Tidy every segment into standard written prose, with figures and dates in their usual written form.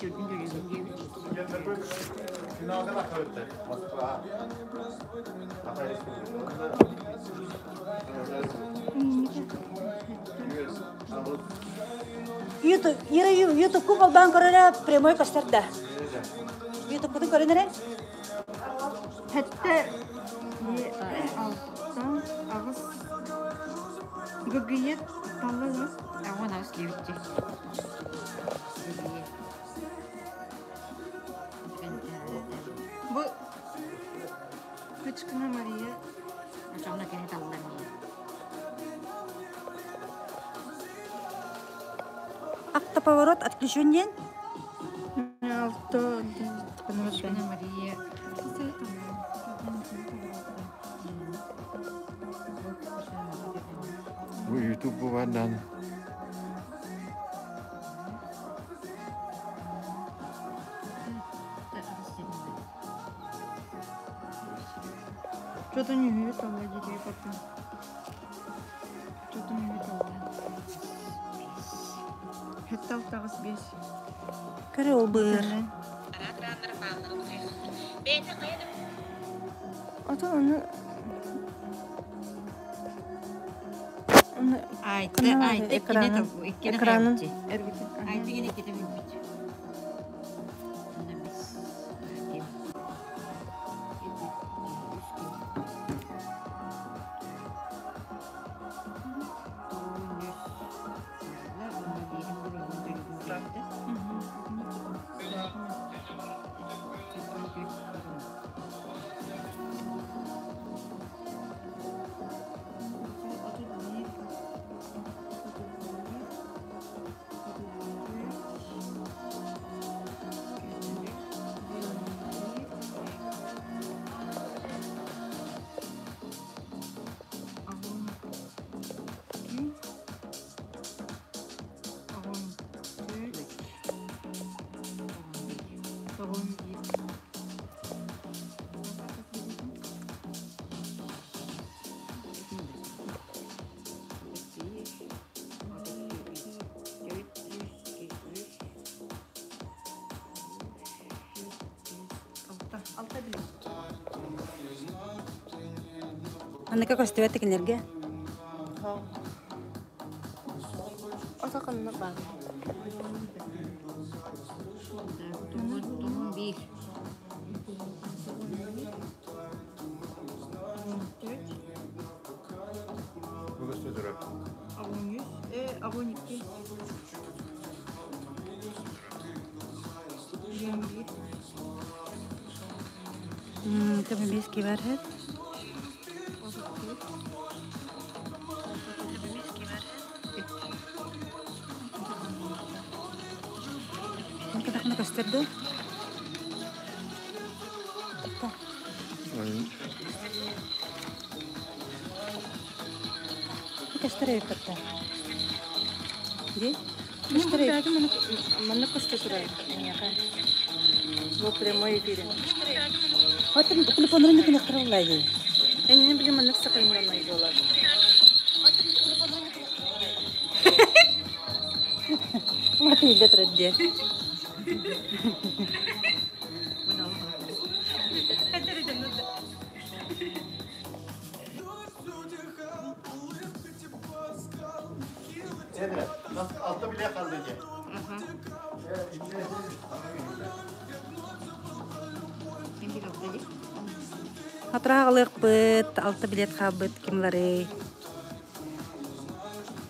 төрдүн төлүүгүн диэбит. Ютуб, Ира Ютубку холбоон көрөрө прямой көстөр да. Ютубкутун көрөн эрэ. Сэттэ алта аҕыс Гыгыйыт таллыгы Аҕыс аҕыс диэбиттэр. Гыгыйыт. Бу Кычкина Мария Очоҕуна кини таллар миин. Автоповорот отключен диэн. Алта Кычкина Мария. Бу YouTube бу бардан. Что-то не видит, там водитель потом. Что-то не видит. Хэттал таҕыс биэс. Көрө ол быыр. Ото ону ону Айта, айта иккини иккини экранын хайабыт. эргитин. Айта иккини иккитэ билбит. Манныка көстүбэт кинилэргэ. Ото ханна баар. Тугун биир. Огонь икки. Биэн биир. Көмүлүский бар хэд. Кытахна көстөр дуу? Көстөр эбит кытта. Ди? Көстөр эбит. Манна көстө турар. Эниэхэ. Бу прямой эфире. Отын телефонун күнөхтөрүллай дии. Эйини били маннык сакайманай буолар. Матильда турар диэ. Алта биле қалды екен. Атырааҕылыахпыт, алта билет хаалбыт кимлары.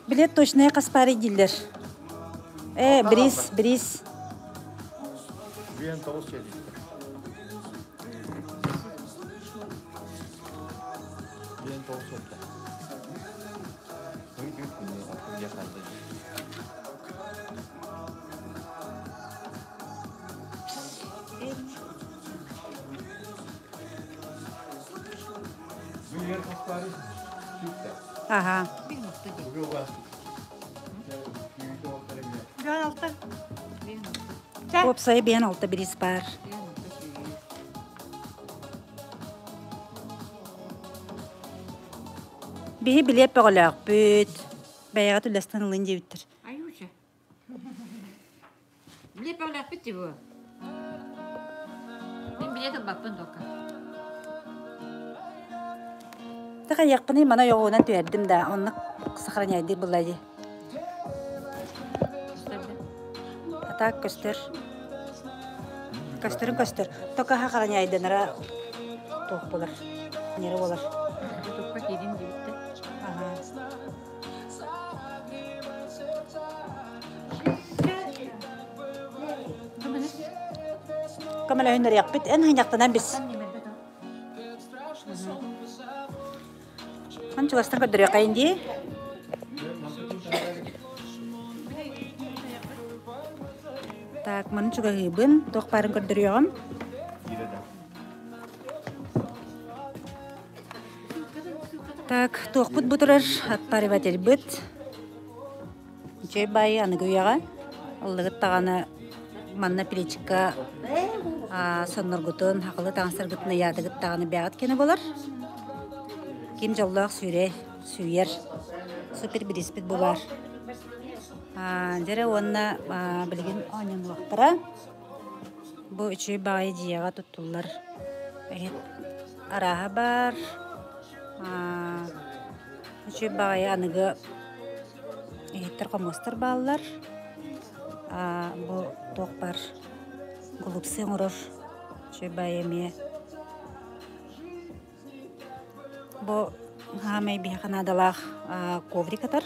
Билет точнее хаспаары дииллэр. Э, бирис, бирис. Биэн тоҕус чэдиктэр. Биэн тоҕус отта. Аха. Биэн алта. Уопсайа биэн алта бирис баар. Биһи билиэп бөҕөлөөхпүт. Бэйэҕэ түлэстэн ылын диэбиттэр. Аюша. Билиэт бөҕөлөөхпүт дии бу. Мин билиэт ылбаппын дока. Тахайыахпыный мана ойоҕуунан түһэрдим да, оннук сохраняйдыыр буолла дии. А так көстөр. Көстөрүн көстөр. Только сохраняйданара туох буолар. Нерэ буолар. Ютубка киирин диэбиттэр. Ага. Көмөлөһүннэриэхпит. Эн ханьахтанан бис. Хан чугастан көрдөрүөххэйин дии. Так, маны чугаһыыбын. Туох баарын көрдөрүөҕүм. Так, туохпут бу турар отпаривательбыт. Үчүгэй баайы аныгы үйэҕэ ыллыгыт даҕаны манна плечикка сонноргутун, хахылы таҥастаргытын ыйаатыгыт даҕаны бэҕэт кэнэ буолар. Ким дьоллоох сүүрэ, сүүйэр супер бириспит булар. Дьэрэ уонна билигин оонньонуохтара. Бу үчүгэй баҕайы дьиэҕэ туттуллар иһит арааһа баар. Үчүгэй баҕайы аныгы иһиттэр хомуостар бааллар. Бу туох баар голубцы оҥорор үчүгэй баҕайы эмиэ. Бу саамай биһиэхэ наадалаах коврик атар.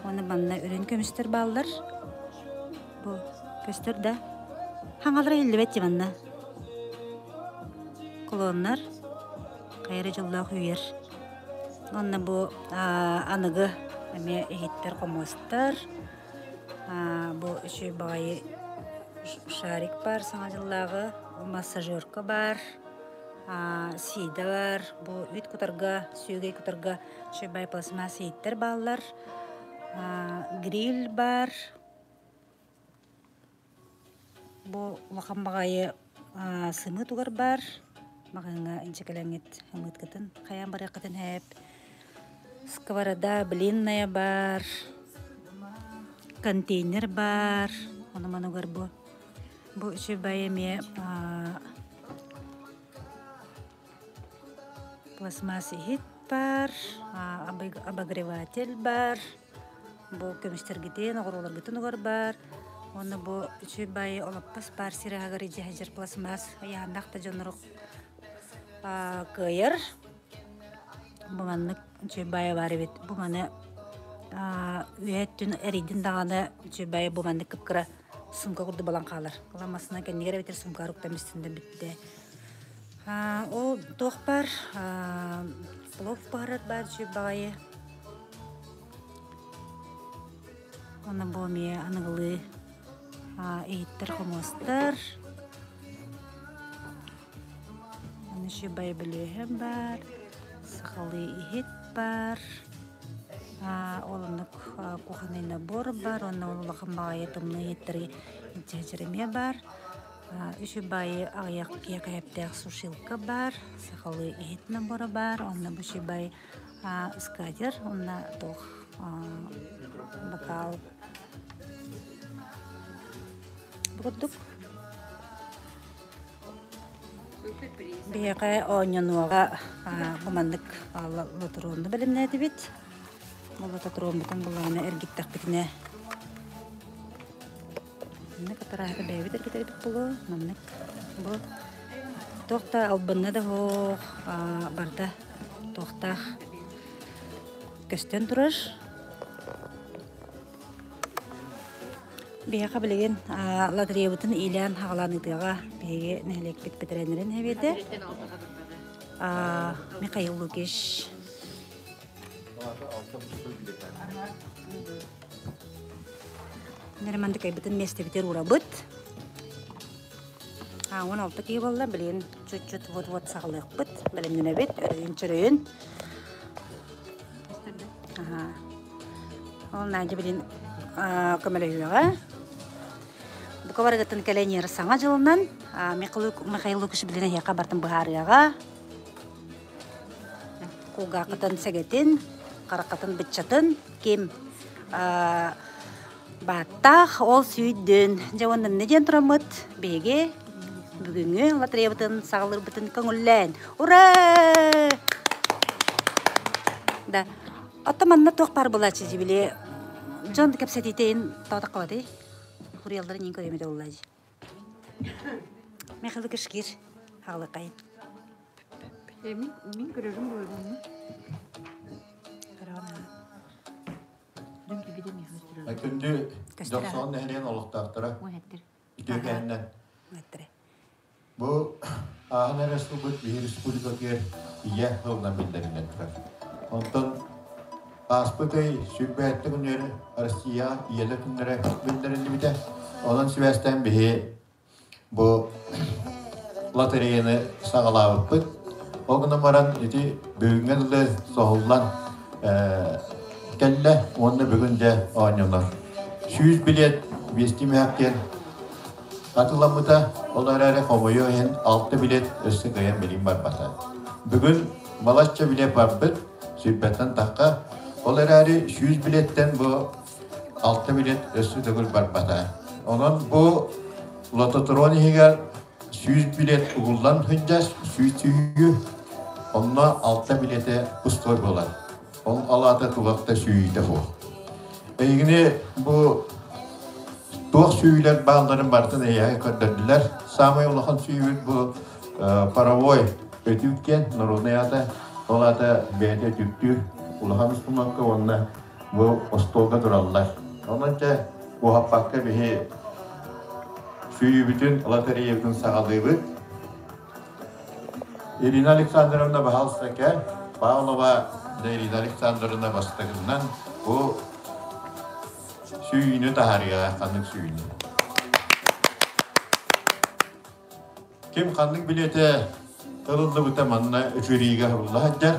Уонна манна үрүҥ көмүстэр бааллар. Бу көстөр да. Хаҥалара иһиллибэт дии манна. Колоннар хайа эрэ дьоллоох үүйэр. Уонна бу аныгы эмиэ иһиттэр хомуостар. Бу үчүгэй баҕайы шарик баар саҥа дьыллааҕы, массажерка баар. Сиидэ бар, бу үүт кутарга, сүөгэй кутарга үчүгэй пластмасс иһиттэр бааллар. Гриль бар. Бу улахан баҕайы сымыыт угар бар. Маҕаһыыҥҥа инчэ кэлэҥҥит сымыыткытын хайаан барыаххытын сөп. Сковорода блинная бар. Контейнер бар. Ону-маны угар бу. Бу үчүгэй эмиэ пластмасс иһит баар, обогреватель баар, бу көмүстэргитин, оҕуруоларгытын угар баар. Уонна бу үчүгэй баайы олоппос баар сир аһыгар илдьэ сылдьар пластмасс ыйааннаах да дьоннору кыайар. Бу маннык үчүгэй баайы баар эбит. Бу маны үөһэ өттүн эрийдин даҕаны үчүгэй баайы бу маннык кып-кыра сумка курдук буолан хаалар. Ол массыына кэннигэр эбэтэр сумкаҕар уктан истин да бүттэ. Ол туох баар плов буһарар баар үчүгэй баҕайы. Уонна бу эмиэ аныгылыы иһиттэр хомуостар. Аны үчүгэй баҕайы бөлүөһэм баар, сахалыы иһит баар. Ол оннук кухонный набор баар уонна ол улахан баҕайы тымныы иһиттэри илдьэ эмиэ баар. Үс баайы аҕыйах киэкэйэптээх сушилка баар, сахалыы иһит набора баар, онно бу үчүгэй скатер уонна туох бокал. Бу курдук Биһиэхэ оонньонуоҕа бу маннык лотуруонну бэлэмнээтибит. Бу лототуруоммутун былаана эргиттэхпитинэ маннык атарааһыта бэйэбит эргитэрбит буолуо. Маннык бу туох да албынна да суох барыта туохтаах көстөн турар. Биһиэхэ билигин лотереябытын иилээн-хаҕалаан ыытыаҕа биһиги нэһилиэкпит бэтэрээннэрин сэбиэтэ Михаил Лукич. Нэрмандыкайбытын миэстэбитигэр уурабыт. 16 киһи буолла, билигин чуть-чуть вот-вот саҕалыахпыт, бэлэмнэнэбит, өрөйүн-чөрөйүн. Ол Надя билин көмөлөһүөҕэ. Бука барыгытын кэлэн иһэр саҥа дьылынан Михаил Лукич билин эһиэхэ бартын быһаарыаҕа. Кулгааххытын сэгэтин, хараххытын быччатын, ким. Бааттаах ол сүйдүн. Дьэ уонна иннэ диэн тураммыт биһиги бүгүҥҥү лотереябытын саҕалыырбытын көҥүллээн. Ура! Да. Оттон манна туох баар буолааччы дии били дьон кэпсэтиитин тоҕо Хуруйалларын иин көрөмүтэ буоллаа дии. Михаил Кишкир хаалыкайын. Мин мин көрөрүм буолуо. Күндү Дьохсоҕон нэһилиэгин олохтоохторо үтүө кэһиннэн бу ааһан эрэ сылбыт биһи республикатыгар ийэ сылынан биллэриллэн турар. Онтон ааспыт ый сүүрбэһэтти күнүгэр Россия ийэлэр күннэрэ биллэриллибитэ. Онон сибээстээн биһи Бу лотереяны саҕалаабыппыт. Ол гынан баран ити бүгүҥҥэ дылы соһуллан кэллэ уонна бүгүн дьэ оонньонор. 100 билет 200 мөһөк диэн атыламмыта, ол эрээри хомойуох иһин 6 билет өссө кыайан билин барбата. Бүгүн балачча билет барбыт, сүүрбэттэн тахха. Ол эрээри 100 билеттэн бу 6 билет өссө төгүл барбата. Онон бу лототрон иһигэр 100 билет угуллан сылдьар, 100 сүүйүү, онно 6 билетэ пустой буолар. Ол алаата тугахта сүүйүүтэ суох. Эйигини бу туох сүүйүүлэр баалларын барытын эйиэхэ көрдөрдүлэр. Саамай улахан сүүйүүбүт бу паровой өтүүк диэн народнай аата, ол аата бэйэтэ өтүүктүүр улахан установка уонна бу остуолга тураллар. Онон дьэ уһаппакка биһи сүүйүүбүтүн, лотереябытын саҕалыыбыт. Ирина Александровна баһаалыста кэл. Павлова да Ирина Александровна бастакынан бу сүүйүүнү таһаарыаҕа ханнык сүүйүүнү. Ким ханнык билиэтэ ылыллыбыта манна үчүрүүгэ сурулла сылдьар.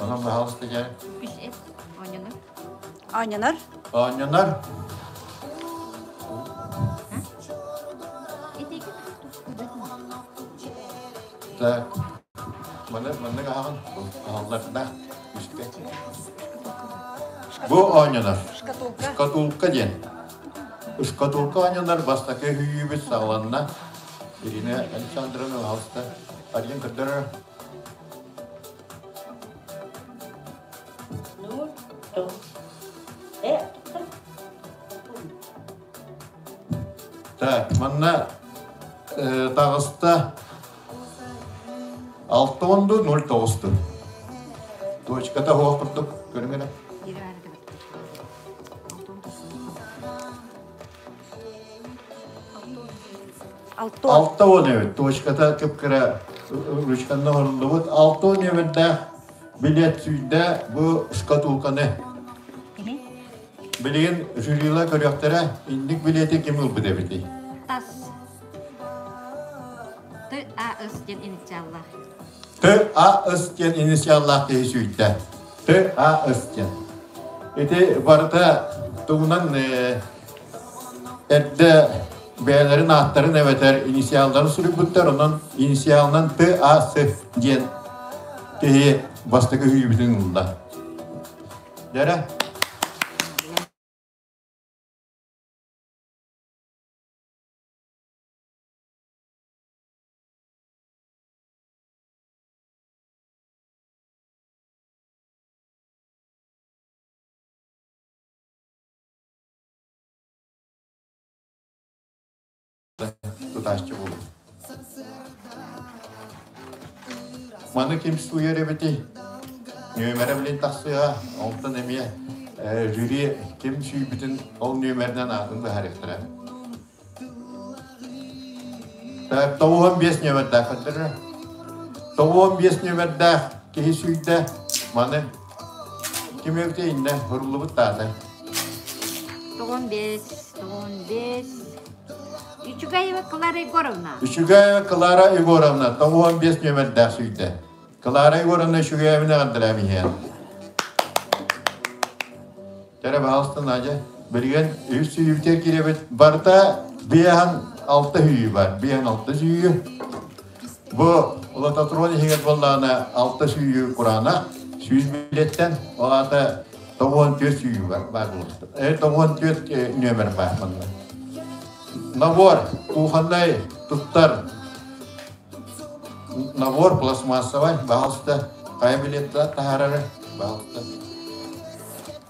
Онон баһаалыста дьэ. Оонньонор. Оонньонор. Так. Маны маннык аһаҕын аһаллар да үстэ. Бу оонньонор. Шкатулка. Шкатулка диэн. Шкатулка оонньонор бастакы үһүйүүбүт саҕаланна. Ирина Александровна пожалуйста, один көрдөрөр. Ну, то. Э, Так, манна таҕыста 6 09 Точката суох курдук көрүҥ эрэ. 6 эбит. Точката кып-кыра ручканна оҥоруллубут. 6 нөмердээх билет сүүйдэ бу шкатулканы. Билигин жюрила көрүөхтэрэ инник билети ким ылбыт эбитий? Тас. Т А С диэн инициаллаах. Т А С диэн инициаллаах киһи сүүйдэ. Т А С диэн. Ити барыта тугунан эрдэ бэйэлэрин ааттарын эбэтэр инициалларын суруйбуттар, онон инициалынан Т А С диэн киһи бастакы үһүйбүтүн ылла. Дэрэ? Тутааччы буолуо. Маны ким суйар эбитий? Нүөмэрэ билин тахсыа, онтон эмиэ жюри ким сүүйбүтүн ол нүөмэринэн аатын быһаарыахтара. Так, 95 нүөмэрдээх көрдөрөр. 95 нүөмэрдээх киһи сүүйдэ. Маны ким эбитий иннэ хуруллубут таата. 95, 95. Үчүгэйева Клара Егоровна. Үчүгэйева Клара Егоровна 95 нүөмэрдээх сүүйдэ. Клара Егоровна Үчүгэйевна ҕардыраам иһэн. Кэрэ баһаалыста Надя. Билигин үс сүүйүүтэ киирэбит. Барыта биэһэн алта сүүйүү бар. Биэһэн алта сүүйүү. Бу лототрон иһигэр буоллаҕына алта сүүйүү кураанах, 100 билеттэн, ол аата 94 сүүрүү бар, бар буолуохтаах. 94 нүөмэр баар манна. Набор кухоннай туттар набор пластмассовай, баҕалста хайа билетта таһаарары, баҕалста.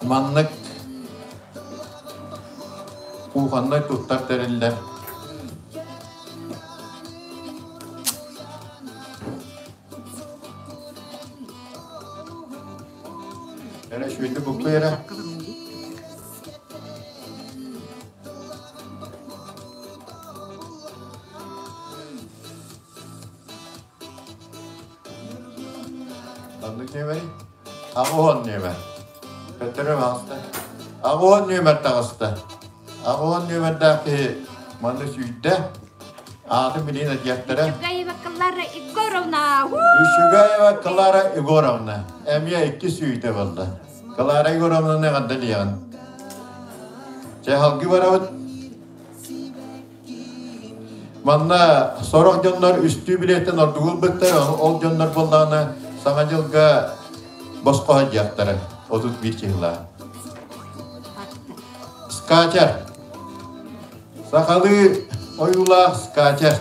Маннык кухоннай туттар тэриллэр. Эрэ шүйді букку эрэ. Ханнык нүөмэри? Аҕыһон нүөмэр. Көтөрө таҕыста. Аҕыһон нүөмэр таҕыста. Аҕыһон нүөмэрдээх киһи манна сүүйдэ. Аатын билин этиэхтэрэ. Үчүгэева Клара Егоровна! Үчүгэева Клара Егоровна. Эмиэ икки сүүйдэ буолла. Клара Егоровнаны эҕэрдэлиэҕин. Чэ, халгыы барабыт. Манна сорох дьоннор үстүү билиэттэн ордугу ылбыттар, ол дьоннор буоллаҕына Саҥа дьылга босхо сылдьыахтара, 31 чыһыла. Скатер. Сахалыы ойуулаах скатер.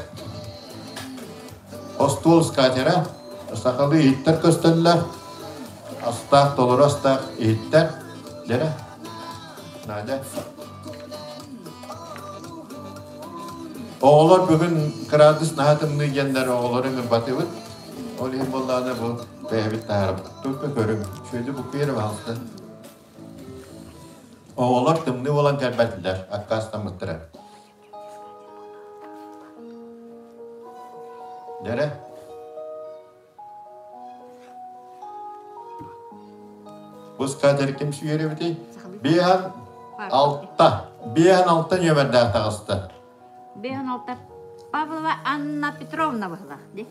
Остуол скатера. Сахалыы иһиттэр көстөллөр. Астаах, толору астаах иһиттэр. Дьэрэ. Надя. Оҕолор бүгүн кыраадыс наһаа тымныы диэннэр оҕолору ыҥырбатыбыт. Ол иһин буоллаҕына бу бэйэбит таһаарабыт. Только көрүҥ. Шөйдү буккуйар пожалуйста. Оҕолор тымныы буолан кэлбэтилэр, аккаастаммыттара. Дэрэ. Бу скатер ким сүүйэр эбитий? Биэһэн алта. Биэһэн алта нүөмэрдээх таҕыста. Биэһэн алта. Павлова Анна Петровна быһылаах дии.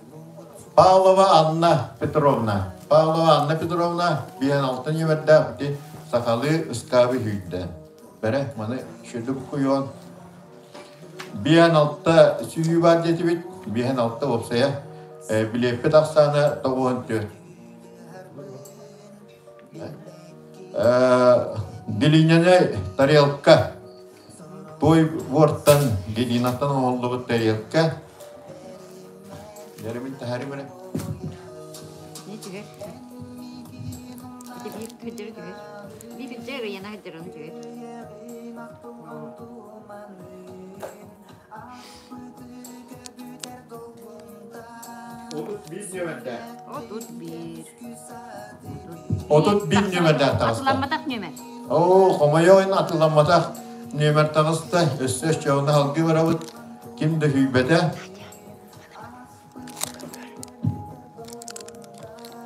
Павлова Анна Петровна. Павлова Анна Петровна биэһэн алта нүөмэрдээх ити сахалыы ыскаабы сүүйдэ. Бэрэ, маны шүрдүк куйуон. Биэһэн алта сүүйүү баар диэтибит. Биэһэн алта уопсайа. Билиэппит ахсаана 94. Глиняная тарелка. Той буортан, глинаттан оҥоһуллубут тарелка. Дәрімін таһары бара. Не түгэр? Ити биир күндөрү түгэр. Биир күндөрү ыйана сылдьар ону түгэр. 31 нүөмэрдээх. 31. 31 нүөмэрдээх таҕыста. Атыламматах нүөмэр. Оо, хомойуон атыламматах нүөмэр таҕыста. Өссө өссөҕүнэ салгыы барабыт. Ким да сүүйбэтэ.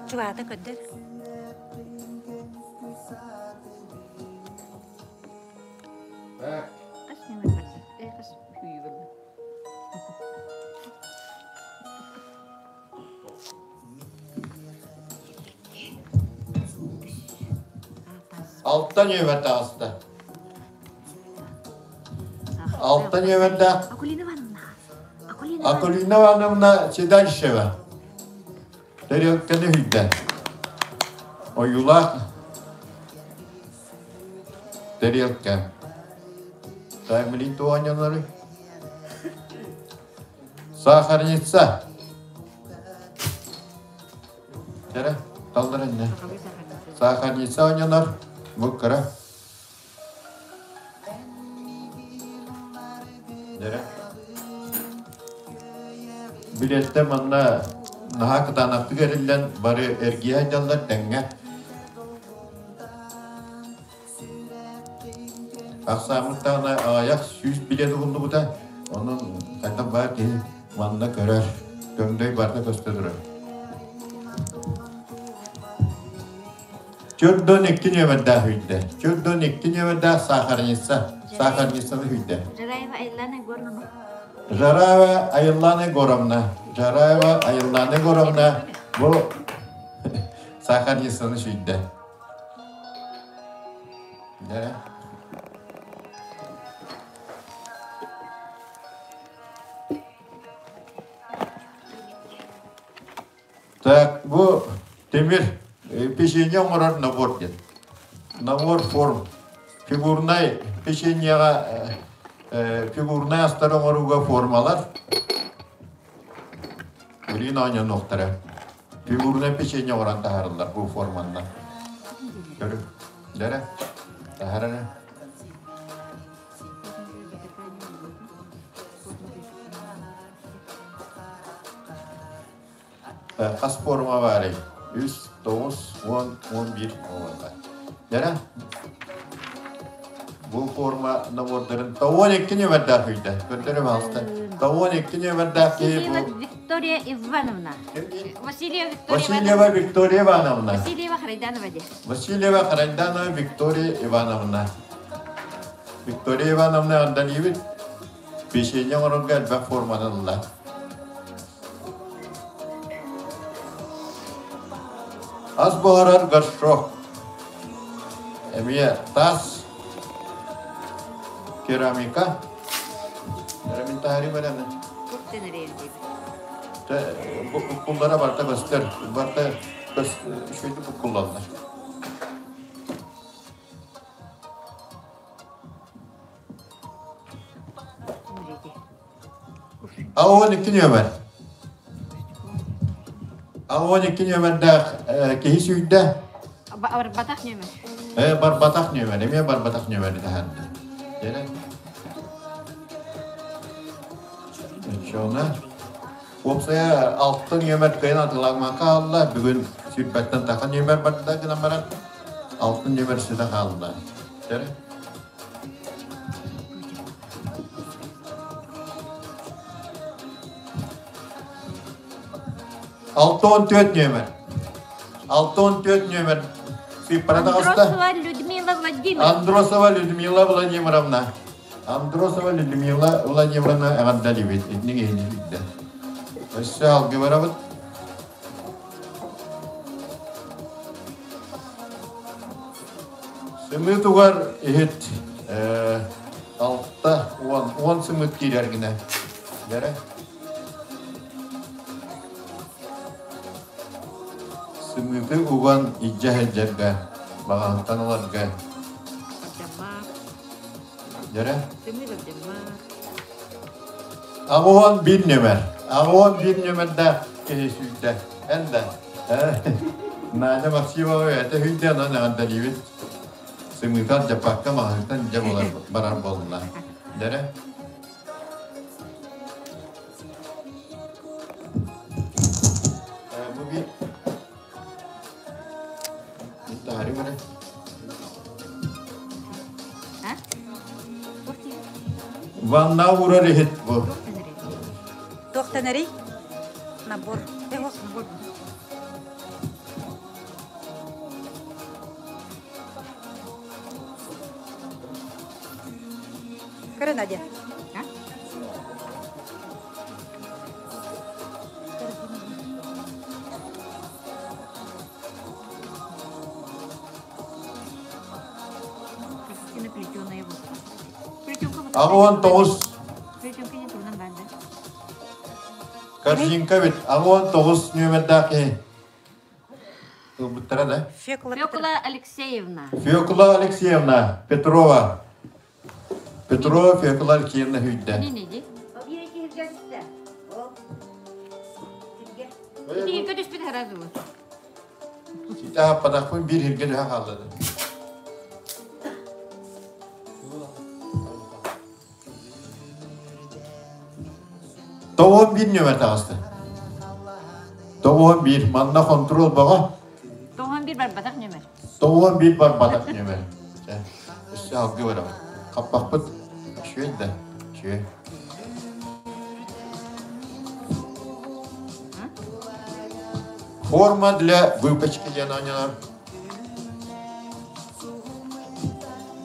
Чугаата көрдөр. Так. Хас нүөмэр барда? Э, хас сүүйүү барда? Алта нүөмэр таҕыста. Алта нүөмэрдээх Акулина Ивановна. Акулина Акулина Ивановна Седальщева. Тарелканы үүйдэ. Ойуулаах тарелка. Таймлин туонньонору. Сахарница. Кэрэ, таллар инне. Сахарница оонньонор. Бу кыра. Дэрэ. Билиэттэр манна наһаа кытаанахтык эриллэн бары эргийэ сылдьаллар тэҥҥэ. Ахсааммыт даҕаны аҕыйах сүүс билиэт угуллубута. Онон хайдах баар киһи манна көрөр, көҥдөй барыта көстө турар. Чөрдөн икки нүөмэрдээх үүйдэ. Чөрдөн икки нүөмэрдээх сахарница. Сахарницаны үүйдэ. Жараева Айлана Егоровна. Жараева Айлана Егоровна. Жараева Айлана Егоровна бу сахарницаны сүүйдэ. Дьэ. Так, бу тимир печенье оҥорор набор диэн. Набор форм. Фигурнай печеньеҕа фигурнай астары оҥорууга формалар. Билигин оонньонуохтара. Фигурнай печенье оҥорон таһаарыллар бу форманнан. Көрү. Дэрэ. Таһаарара. Хас форма баарый? Үс, тоҕус, уон, уон биир буолла. Дэрэ. Бу форма набордарын тоҕуон икки нүөмэрдээх үйдэ. Көрдөрө баалста. Тоҕуон икки нүөмэрдээх киһи бу Виктория Ивановна. Васильева Виктория Васильева Виктория Ивановна. Васильева Харайданова де. Васильева Харайданова Виктория Ивановна. Виктория Ивановна Андалиевич печенье оҥорорго элбэх форманы ылла. Ас буһарар горшок. Эмиэ таас керамика. Элементарий бараны. Буккуллара барыта көстөр. Барыта үчүгэйдик буккуллаллар. А он икки нүөмэр. А он икки нүөмэрдээх киһи сүүрдэ. Барбатах нүөмэр. Э, барбатах нүөмэр, эмиэ барбатах нүөмэри таһаарда. Дьэрэ. Оччоҕуна уопсайа алта нүөмэр кыайан атыылааммакка хаалла. Бүгүн сүүрбэттэн таха нүөмэр барда гынан баран алтын нүөмэр сүтэ хаалла. Дьэрэ. Алта он түөрт нүөмэр. Алта он түөрт нүөмэр. Сыыппара таҕыста. Андросова Людмила Владимировна. Андросова Людмила Владимировна. Андросова Людмила Владимировна эҕэрдэлиибит. Итинник иһини билдэ. Өссө алгы барабыт. Сымыыт угар иһит алта уон уон сымыыт киирэр гинэ. Бэрэ. Сымыыты уган илдьэ сылдьарга, баҕаһыттан ыларга. Дьэрэ. Аҕуһан биир нөмэр. Аҕуһан биир нөмэрдээх киһи сүүрдэ. Эн да. Надя Максимова этэ хүндэ онон эҕэрдэлиибит. Сымыытан дьаппакка маҕаһыытан дьэ буолар барар буолла. Дэрэ. Бу биир таһары барар. Ванна уурар иһит бу. Туохтан эрий? Набор. Көрө, Надя. Аҕуон тоҕус Корзинка бит аҕуон тоҕус нүөмэрдээх киһи ылбыттара да? Фекла Алексеевна. Фекла Алексеевна Петрова. Петрова Фекла Алексеевна хүйдэ. Итиги түспүт сразу. Ситэ хаппатахпын биир сиргэ түһэ хааллады. Тоҕуон биир нөмэр таҕыста. Тоҕуон биир. Манна хонтуруол бөҕө. Тоҕуон биир барбатах нөмэр. Тоҕуон биир барбатах нөмэр. Өссө алгы барабын. Хаппахпыт үчүгэй да, үчүгэй. Форма для выпечки диэн оонньонор.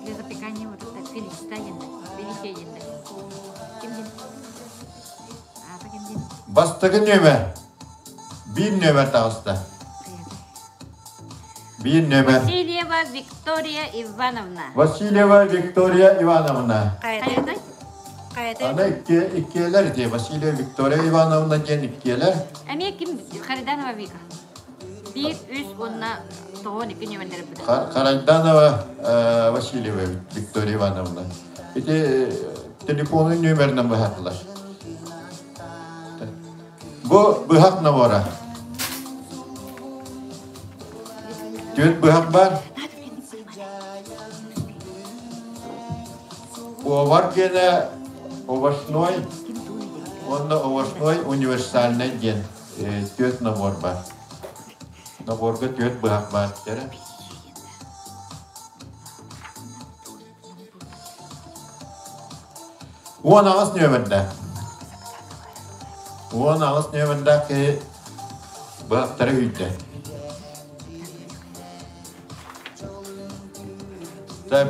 Для запекания вот это Фелиста диэн Фелисия диэн Ким диэн? Аата ким диэн? Бастакы нөмер. Биир нөмер таҕыста. Биир нөмер. Васильева Виктория Ивановна. Васильева Виктория Ивановна. Хайатай? Хайатай? Аны икки иккиэлэр дии. Васильева Виктория Ивановна диэн иккиэлэр. Эмиэ ким Хариданова Вика. Биир, үс уонна 62 нөмердері бит. Харайданова Васильева Виктория Ивановна. Ити телефонун нөмеринен быһатылар. Бу быһах набора. Түөрт быһах бар. Повар диэнэ овощной уонна овощной универсальный диэн түөрт набор бар. Наборга түөрт быһах баар дэрэ. 18 нүөмэрдээх. 18 нүөмэрдээх киһи быһахтары үүйдэ.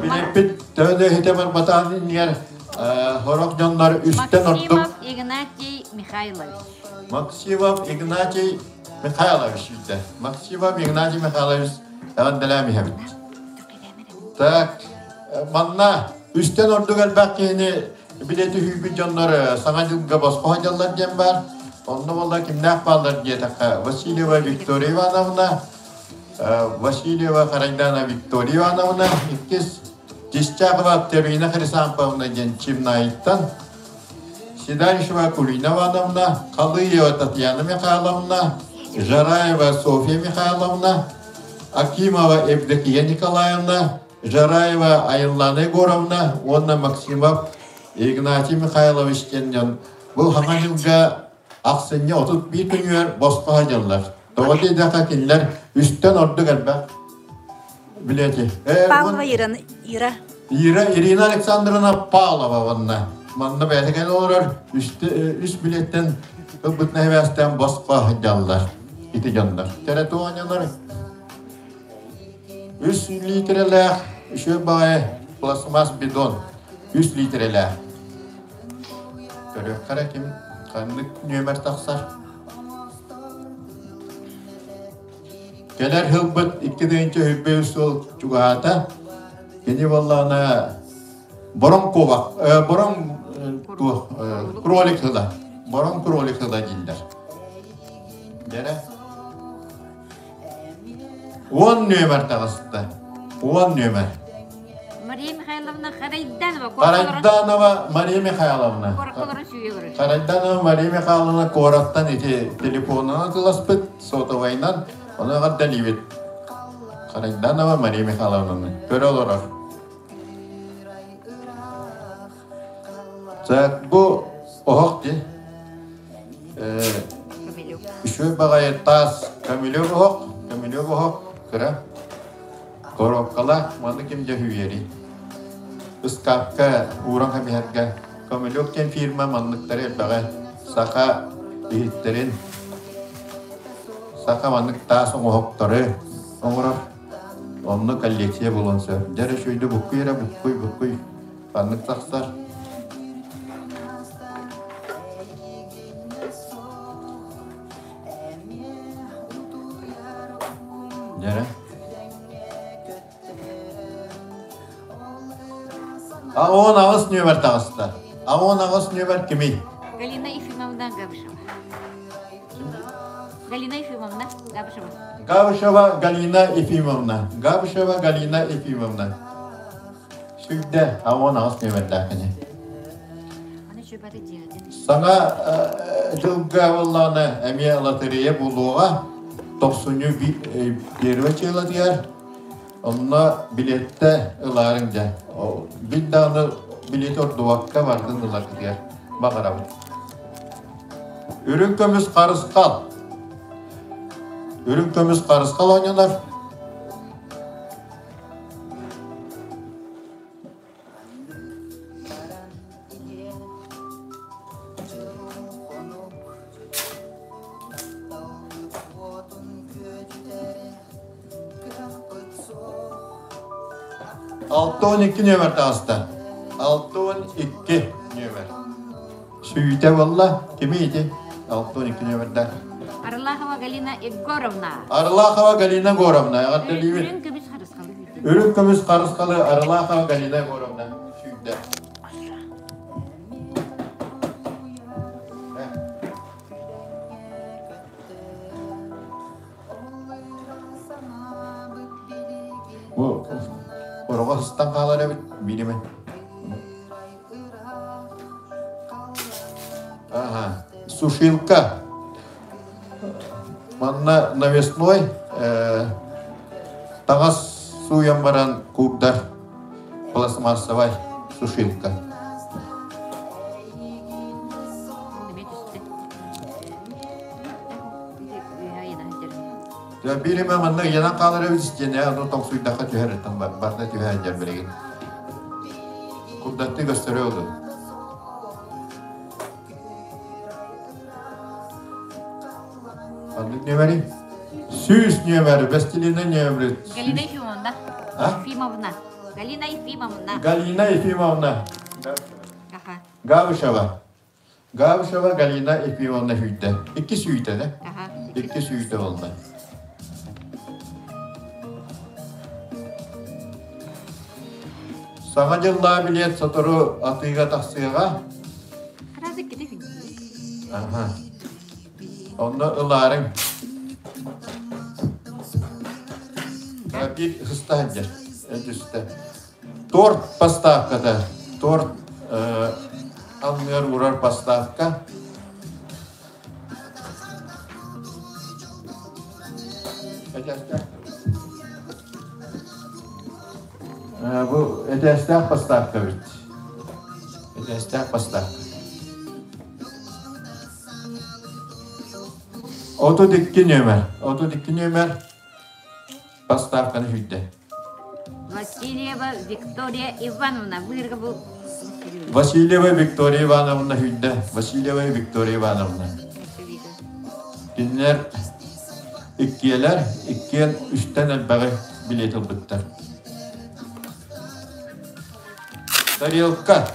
Билиппит төһө иһитэ барбатаан иннигэр сорох дьоннор үстэн ордук Максимов Игнатий Михайлович. Максимов Игнатий Михайлович үүйдэ. Максимов Игнатий Михайлович эҕэрдэлээн иһэбит. Так, манна үстэн ордук элбэх киһини билэ түһүүбүт дьоннор Саҥа дьылга босхо сылдьаллар диэн баар. Онно буолла кимнээх бааллар диэтэххэ, Васильева Виктория Ивановна, Васильева Харайдана Виктория Ивановна, иккис Чистякова Терина Хрисамповна диэн Чимнаиттан, Седалищева Кулина Ивановна, Халыева Татьяна Михайловна, Жараева Софья Михайловна, Акимова Евдокия Николаевна, Жараева Айыллана Егоровна уонна Максимов Игнатий Михайлович диэн дьон бу Хаҥа дьылга ахсынньы 31 күнүгэр босхо дьыллар. Тоҕо диэтэххэ кинилэр үстэн ордук элбэх билэти. Павлова Ира. Ира. Ира Ирина Александровна Павлова манна. Манна бэйэтэ кэлэн олорор үс билеттен ылбытына эбээстээн босхо сылдьаллар. Ити дьоннор. Тэрэ туонньонор үс литрэлээх үчүгэй баҕайы пластмасс бидон үс литрэлээх. Көрүөххэ ким ханнык нүөмэр тахсар. Кэлэр сылбыт 2023 сыл чугаһаата. Кини буоллаҕына бороҥ куобах, бороҥ туох кролик сыла, бороҥ кролик сыла дииллэр. Дьэрэ. 10 нүөмэр таҕыста. 10 нүөмэр. Мария Михайловна Харайданова. Харайданова Мария Михайловна. Харайданова Мария Михайловна куораттан ити телефонунан атыласпыт, сотовайынан, ону эҕэрдэлиибит. Харайданова Мария Михайловнаны көрө олорор. Так, бу оһох дии. Үчүгэй баҕайы таас көмүлүөк оһох, көмүлүөк оһох кыра. Коробкалаах маны ким дьэ үүйэрий? Ыскаапка ууран кэбиһэргэ көмүлүөк диэн фирма манныктары элбэҕи саха иһиттэрин, саха маннык таас оҥоһуктары оҥорор. Онно коллекция буолуон сөп. Дьэ эрэ үчүгэйдик буккуй эрэ буккуй буккуй ханнык тахсар. Дьэрэ. 18 нүөмэр таҕыста. 18 нүөмэр кимий? Галина Ефимовна Габышева. Галина Ефимовна Габышева. Габышева Галина Ефимовна. Габышева Галина Ефимовна. Сүрдэ 18 нүөмэрдээх кини. Саҥа дьылга буоллаҕына эмиэ лотерея буолуоҕа. Тохсунньу первый чыылатыгар онно билиэттэ ылаарыҥ дьэ. Бил даҕаны билиэти ордубакка бардын ыларгытыгар баҕарабын. Үрүҥ көмүс харысхал. Үрүҥ көмүс харысхал оонньонор. 612 нүөмэр таҕыста. 612 нүөмэр. Сүүтэ буолла. Кими ити? 612 нүөмэрдээх. Арлахова Галина Егоровна. Арлахова Галина Егоровна. Эҕэрдэлиибит. Үрүҥ көмүс харысхалы. Үрүҥ көмүс харысхалы Арлахова Галина Егоровна сүүрдэ. Бу ороҕо сыстан хаалар эбит бииримэ. Ага. Сушилка. Манна навесной таҥас сууйан баран куурдар пластмассовай сушилка. Биир эмэ манна ыйанан хаалар эбит истиэнэ ону тоҥсуйдахха түһэр барда түһэ дьэр билигин. Курдаттыы көстөрө олу. Ханнык нүөмэри? 100 нүөмэр, Вестелина нүөмэри. Галина Ефимовна. А? Ефимовна. Галина Ефимовна. Галина Ефимовна. Аха. Габышева. Габышева Галина Ефимовна сүүйтэ. Икки сүүйтэ да? Аха. Икки сүүйтэ болла. Саҥа дьыллаа билиэт сотору атыыга тахсыаҕа. Сразу кити Аха. Онно ылаарыҥ. Биир сыста сылдьар. Түстэ. Торт поставката. Торт анныгар уурар поставка. Бу этээстээх поставка эбит. Этээстээх поставка. 32 нүөмэр. 32 нүөмэр поставканы сүүйдэ. Васильева Виктория Ивановна. Быырга бу Васильева Виктория Ивановна сүүйдэ. Васильева Виктория Ивановна. Кинилэр иккиэлэр, иккиэн үстэн элбэҕи билиэт ылбыттар. Тарелка.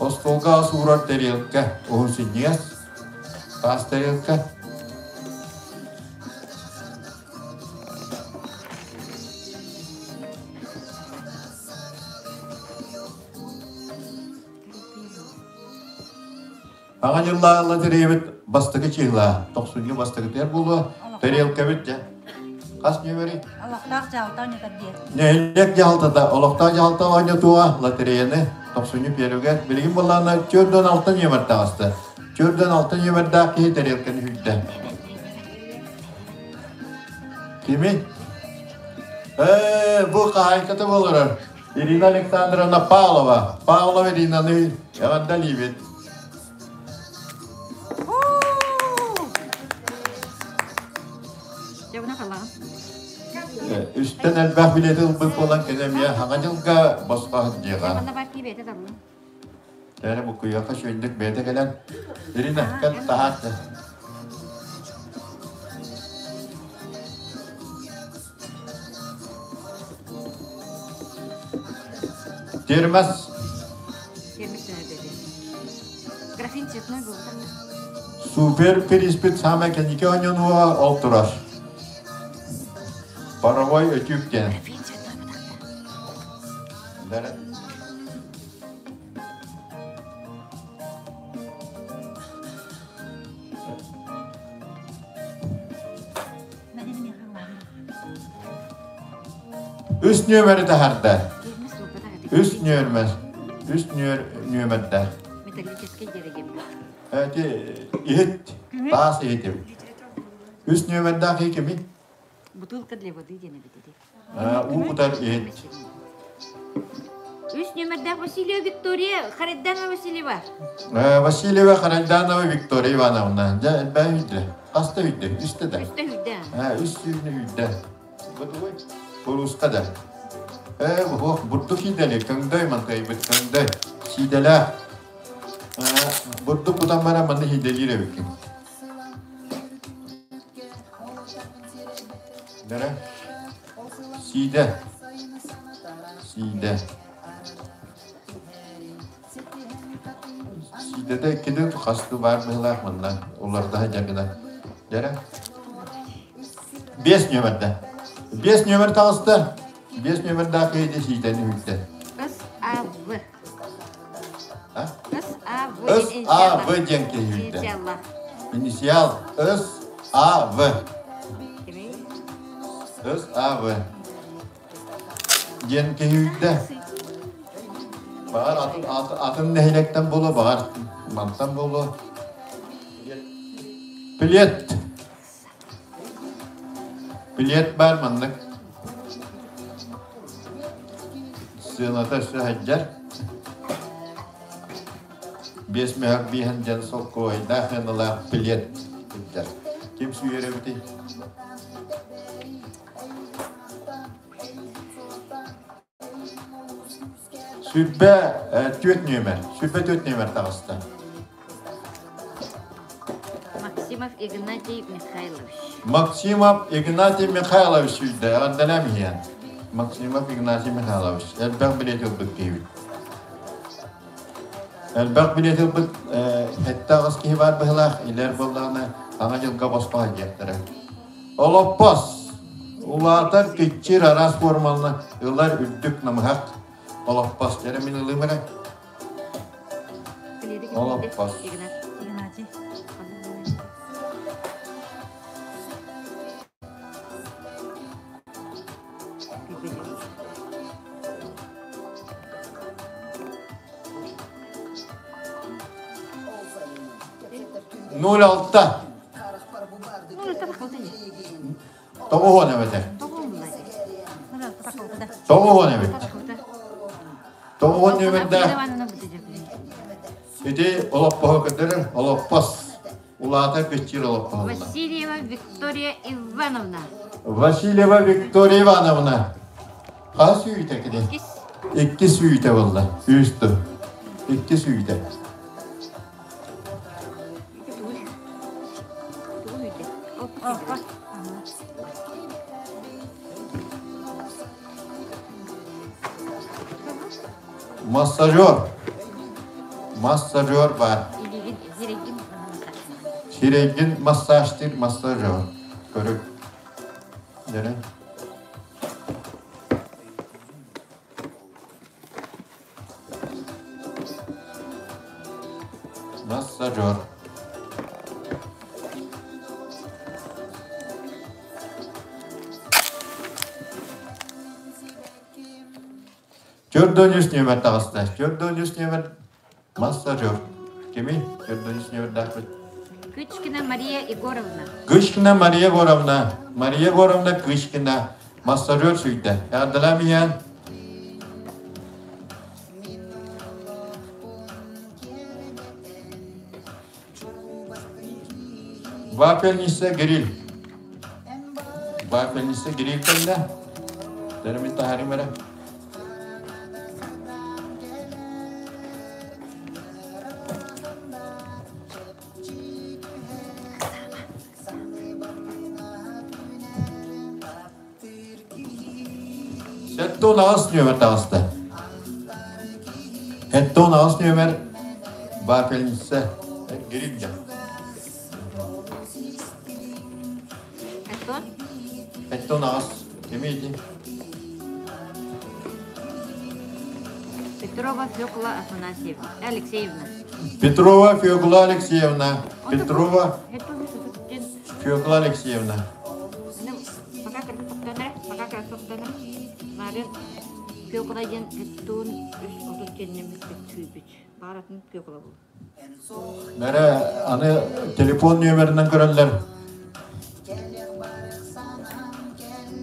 Остуолга ас уурар тарелка. Уһун синньигэс. Таас тарелка. Аҕа дьыллааҕы лотереябыт бастакы чыһыла, тохсунньу бастакытыгар буолуо, тарелкабыт дьэ. Хас нүөмэри? Олохтоох дьаһалта оонньотор диэн. Нэһилиэк дьаһалтата, олохтоох дьаһалта оонньотуоҕа лотереяны тохсунньу пиэрүгэр. Билигин буоллаҕына 46 нүөмэр таҕыста. 46 нүөмэрдээх киһи тарелканы сүүйдэ. Кими? Ээ, бу хаһаайката буоларар. Ирина Александровна Павлова. Павлова Иринаны эҕэрдэлиибит. Үстэн элбэх билети ылбыт буолан кини эмиэ Саҥа дьылга босхо сылдьыаҕа. Тэри буккуйуохха үчүгэйдик бэйэтэ кэлэн Ирина, кэл таһаарда. Термос. Графин цветной был. Супер приспит самай кэнники оонньонуоҕа ол турар. Паровой өтүүк диэн. Графин цветной Дара. Үс нүөмэри таһарда. Үс нүөмэр. Үс нүөмэрдээх. Металлический деревья. Эти иһит, таас иһитим. Үс нүөмэрдээх киһи кимий? Бутылка для воды диэн эбит ити. Уу кутар иһит. Үс нүөмэрдээх Васильева Виктория Харайданова Васильева. Васильева Харайданова Виктория Ивановна. Дьэ, элбээн үйдэ. Хаста үйдэ? Үстэ да. Үстэ үйдэ. Үс сүүнү үйдэ. Бутугуй? Курууска да. Ээ, буһуох, бурдук сиидэли, көҥдөй мантайбыт, көҥдөй. Сиидэлээх. Бурдук кутан баран манна сиидэлиир эбиккин. Нэрэ? Сиидэ. Сиидэ. Сиидэтэ иккини хасты баар быһыылаах манна улардаһа дьаргына. Дьэрэ? Биэс нүөмэрдэ. Биэс нүөмэр таҕыста. Биэс нүөмэрдээх киһи сиидэни үһүттэ. С А В. С А В. С А В диэн киһи үһүттэ. Инициал С А В. С А В. Диэн киһи үүрдэ. Баҕар атын, атын нэһилиэктэн буолуо, баҕар мантан буолуо. Билиэт. Билиэт баар маннык. Сыаната өссө сылдьар. Биэс мөһөх биэһэн дьэн солкуойдаах сыаналаах билиэт сылдьар. Ким сүүйэр эбитий? Сүрбэ түөрт нүөмэр. Сүрбэ түөрт нүөмэр таҕыста. Максимов Игнатий Михайлович. Максимов Игнатий Михайлович сүүрдэ. Эҕэрдэлэм иһиэн. Максимов Игнатий Михайлович. Элбэх билиэт ылбыт киһибит. Элбэх билиэт ылбыт сэттэ аҕыс киһи баар быһыылаах. Илэр буоллаҕына Саҥа дьылга босхо диэхтэрэ. Олоппос улаатар, киччир араас формалны ылар үрдүк намыһах олоппос. Дьэрэ мин ылыым эрэ. Олоппос. Игнатий. Ноль алта. Тоҕуһуон эбэтэр. Тоҕуһуон эбит. Тоҕуһуон нүөмэрдээх. Ити олоппоһу көтөрөр олоппос. Улаата күччүүр олоппоһулла. Васильева Виктория Ивановна. Васильева Виктория Ивановна. Хас үүтэ кини? Иккис үүтэ буолла. Үс тыл. Иккис үүтэ. Массажер. Массажер бар. Сирэйгин массажтыыр массажер. Көрүк. Дэрэ. Массажер. Төрдөн үс нүөмэр таҕыста. Төрдөн үс нүөмэр массажер. Кими? Төрдөн үс нүөмэрдээхпит. Кычкина Мария Егоровна. Кычкина Мария Егоровна. Мария Егоровна Кычкина. Массажер сүүйдэ. Эҕэрдэлээн иһэн. Вафельница гриль. Вафельница гриль кэллэ. Дөрүмүн таһаарым эрэ. Сэттэ аҕыс нүөмэр таҕыста. 78 нүөмэр вафельница гриль 78 кими ити? Петрова Фёкла Афанасьевна Алексеевна. Петрова Фёкла Алексеевна. Петрова Фёкла Алексеевна. Пока кыргыттанар, пока кыргыттанар. Марын Фёкла диэн туун үс отут кэннэммит сүүбүт. Бааратын Фёкла был. Бэрэ аны телефон нүөмэринэн көрөллөр.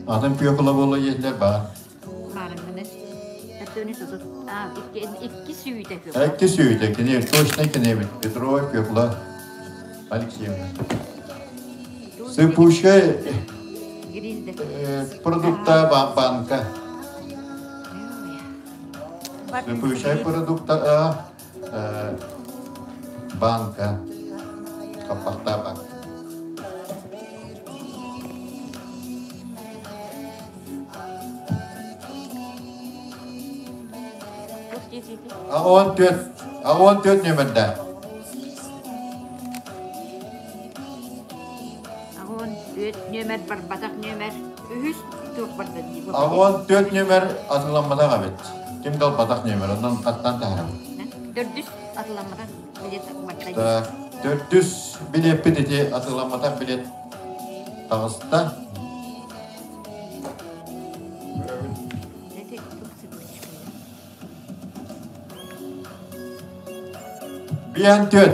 Атын Фёкла буола иһиллэр баар. Баарыҥҥыны. Өттүнү сутут. А, икки сүүтэ Фёкла. Икки сүүтэ, кини точно кини эбит. Петрова Фёкла Алексеевна. Сыпучка продукта банка. Сыпучай продукта банка. Хаппахта банк. Аҕа 14, аҕа 14 нүөмэрдээх. Аҕа 14 нүөмэр барбатах нүөмэр. Үһүс туох барда дии. Аҕа 14 нүөмэр атыламматах эбит. Ким да ылбатах нүөмэр, онон хаттан таһарабыт. Төрдүс атыламматах билет барда дии. Так, төрдүс билиэппит ити атыламматах билет таҕыста. Биэн түөт.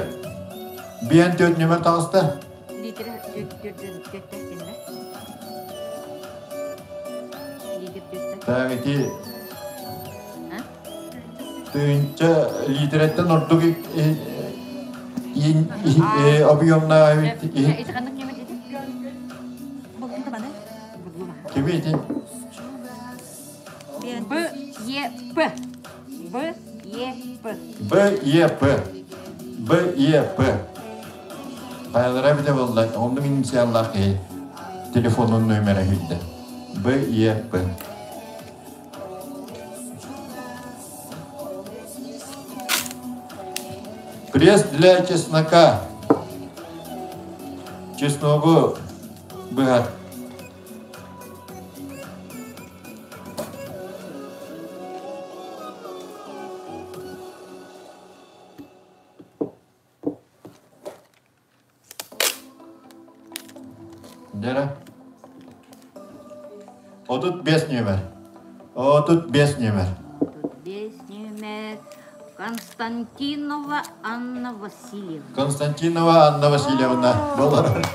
Биэн түөт нөмөр таҕыста. Литр түөрттээх дэннэ. Литр түөрттээх. Так, ити тыынча литрэттэн ордук объемнаах Ити ханнык нөмөр дедин? Булдум да баны. Буллум. Кими ити? Б Е П. Б Е П. Б Е П. Б Е П. Хайалара эбитэ буолла, оннук инициаллаах киһи телефонун номера хүлдэ. Б Е П. Пресс для чеснока. Чесногу быһар. Дьэрэ. 35 нүөмэр. 35 нүөмэр. 35 нүөмэр. Константинова Анна Васильевна. Константинова Анна Васильевна буолар.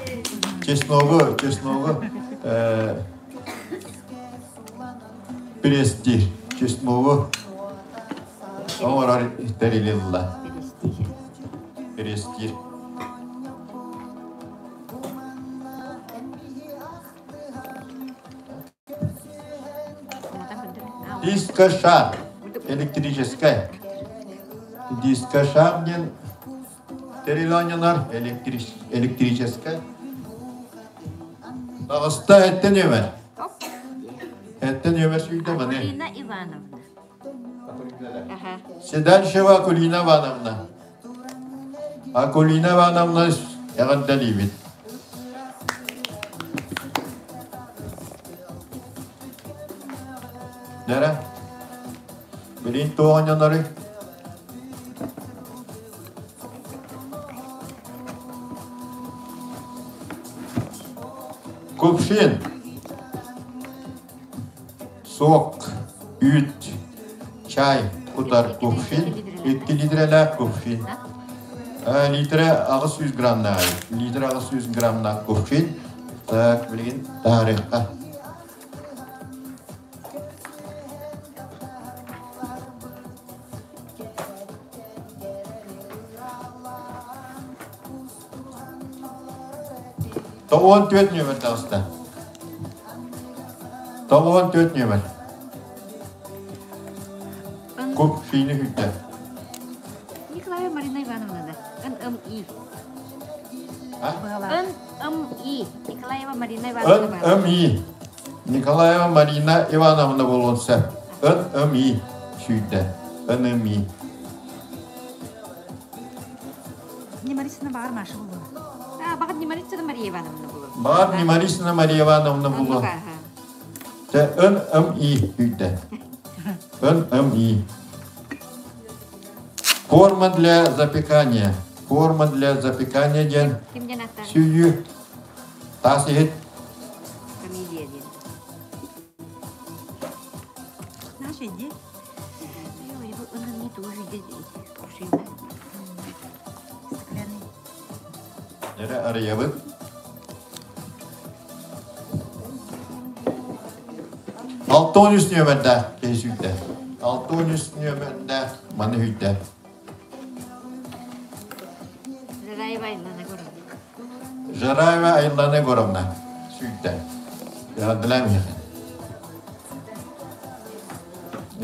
Чесногу, чесногу э, престиж. Чесногу оҥорор тэрилилла. Престиж. Престиж. Дискошар электрическай. Дискошар диэн тэрил оонньонор электрическай. Таҕыста эттэн үөмэр. Эттэн үөмэр сүүрдэ маны. Акулина Ивановна. Седальщева Акулина Ивановна. Акулина Ивановна эҕэрдэлиибит. Дэрэ, билин туох оонньонорүй? Кувшин. Сок, үүт, чай кутар кувшин, икки литрэлээх кувшин. Литрэ 800 граммнаах, литр 800 граммнаах кувшин. Так, билигин таарыахха. Тоҕуон түөрт нүөмэр таҕыста. Тоҕуон түөрт нүөмэр. Куп фини хүйтэ. Николаева Марина Ивановна, НМИ. НМИ. Николаева Марина Ивановна. НМИ. Николаева Марина Ивановна буолуон сөп. НМИ сүүрдэ. НМИ. Немарисина баҕар Маша булуо. А, баҕар Немарисина Мария Ивановна булуо. Баҕар Немарисина Мария Ивановна булуо. Тэ НМИ сүүрдэ. НМИ. Форма для запекания. Форма для запекания диэн Ким диэн аттаан? сүүйүү таас иһит. Фамилия диэн. Наша иди. Ой, бу ынын тоже кушайна. Стеклянный. Эрэ арыйабыт. 613 нүөмэрдээх киһи сүүрдэ. 613 нүөмэрдээх маны сүүрдэ. Жараева Айлана Егоровна. Жараева Айлана Егоровна сүүрдэ. Яҕардылаам иһэ.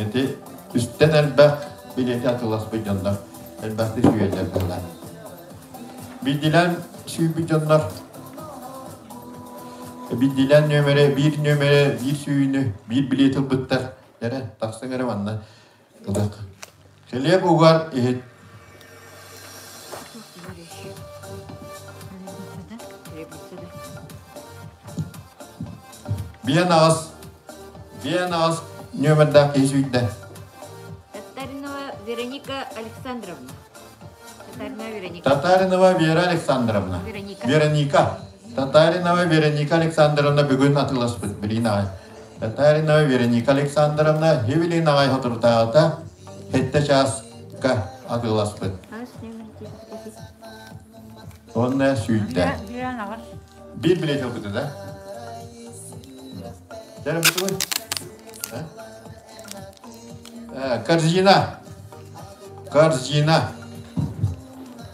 Ити үстэн элбэх билиэти атыыласпыт дьоннор элбэхтик сүүйэллэр буоллар. Биирдиилээн сүүйбүт дьоннор биирдиилээн нүөмэрэ биир нүөмэрэ биир сүүйүүнү биир билиэти ылбыттар. Эрэ тахсыҥ эрэ манна. Ылык. Хлеб угар иһит. Биэн аҕыс биэн аҕыс нүөмэрдээх киһи сүүйдэ. Татаринова Вероника Александровна. Татаринова Вероника. Татаринова Вера Александровна. Вероника. Вероника. Татаринова Вероника Александровна бүгүн атыыласпыт билин аҕай. Татаринова Вероника Александровна хибилин аҕай соторутааҕыта сэттэ чааска атыыласпыт. Ас нөмер Уонна сүүрдэ. Биир билет ылбыта да? Дьэ, бутуй. Корзина. Корзина.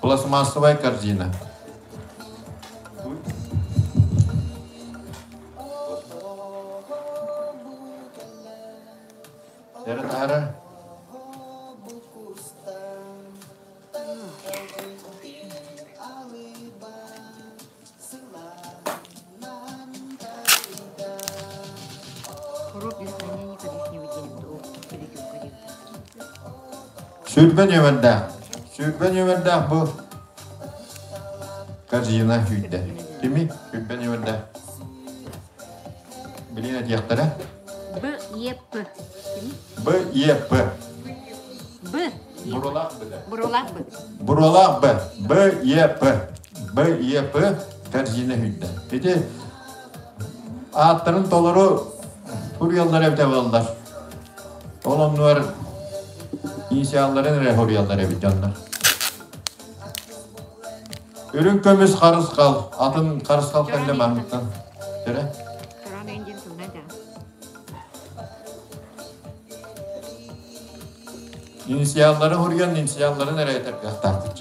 Пластмассовая корзина. Дьэ, таһара. Сүүрбэ нүөмэрдээх. Сүүрбэ нүөмэрдээх бу корзина сүүрдэ. Кими? Сүүрбэ нүөмэрдээх. Билин этиэхтэрэ. Б, Е, П. Б, Е, П. Б. Бурулаах Б. Бурулаах Б. Бурулаах Б. Б, Е, П. Б, Е, П. Корзина сүүрдэ. Ити ааттарын толору суруйаллар эбитэ буоллар. Ол оннугар инициалларын эрэ суруйаллар эбит дьоннор. Үрүҥ көмүс харысхал, атын харысхал кэллэ манныктан. Төрө? Инициаллары суруйан, инициалларын эрэ этэр кыахтаахпыт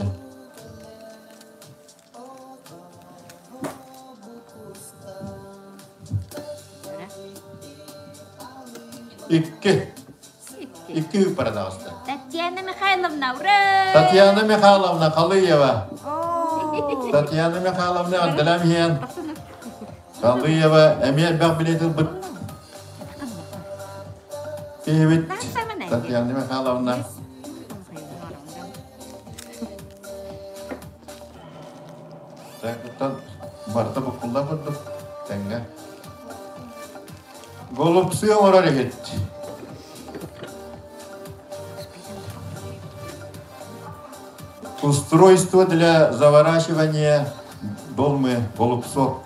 Икки. Икки ыыппара таҕыста. Татьяна Михайловна, ура! Татьяна Михайловна Халыева. Татьяна Михайловна Андалам иһэн. Халыева эмиэ элбэх билет ылбыт. Киһибит Татьяна Михайловна. Тэҥҥэ барыта буккуллар курдук тэҥҥэ. Голубцы оҥорор иһит. Устройство для заворачивания долмы голубцов.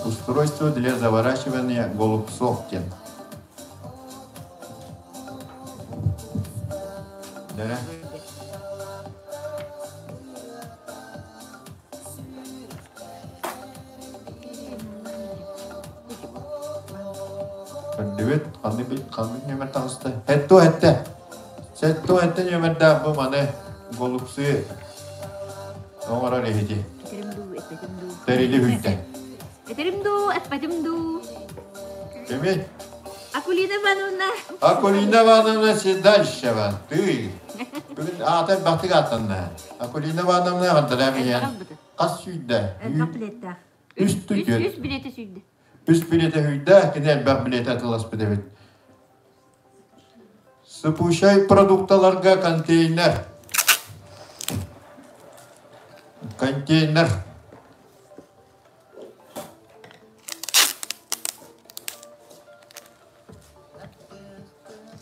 Устройство для заворачивания голубцов диэн. Да. Көрдүбүт, ханнык ханнык нүөмэр таҕыста? Хэтту хэттэ. Сэтту хэттэ нүөмэрдээх бу маны голубцы оҥорор иһити. Тэрили хүйтэ. Этерим дуу, эппэтим дуу. Кими? Акулина Ивановна. Акулина Ивановна Седальщева. Ты. Бүгүн аата элбэхтик ааттанна. Акулина Ивановна эҕэрдэлээн иһэн хас сүүрдэ? Элбэх билиэттээх. Үс түөрт. Үс билиэтэ сүүрдэ. Үс билиэтэ сүүрдэ, кини элбэх билиэтэ атыыласпыт эбит. Сыпучай продукталарга контейнер. Контейнер.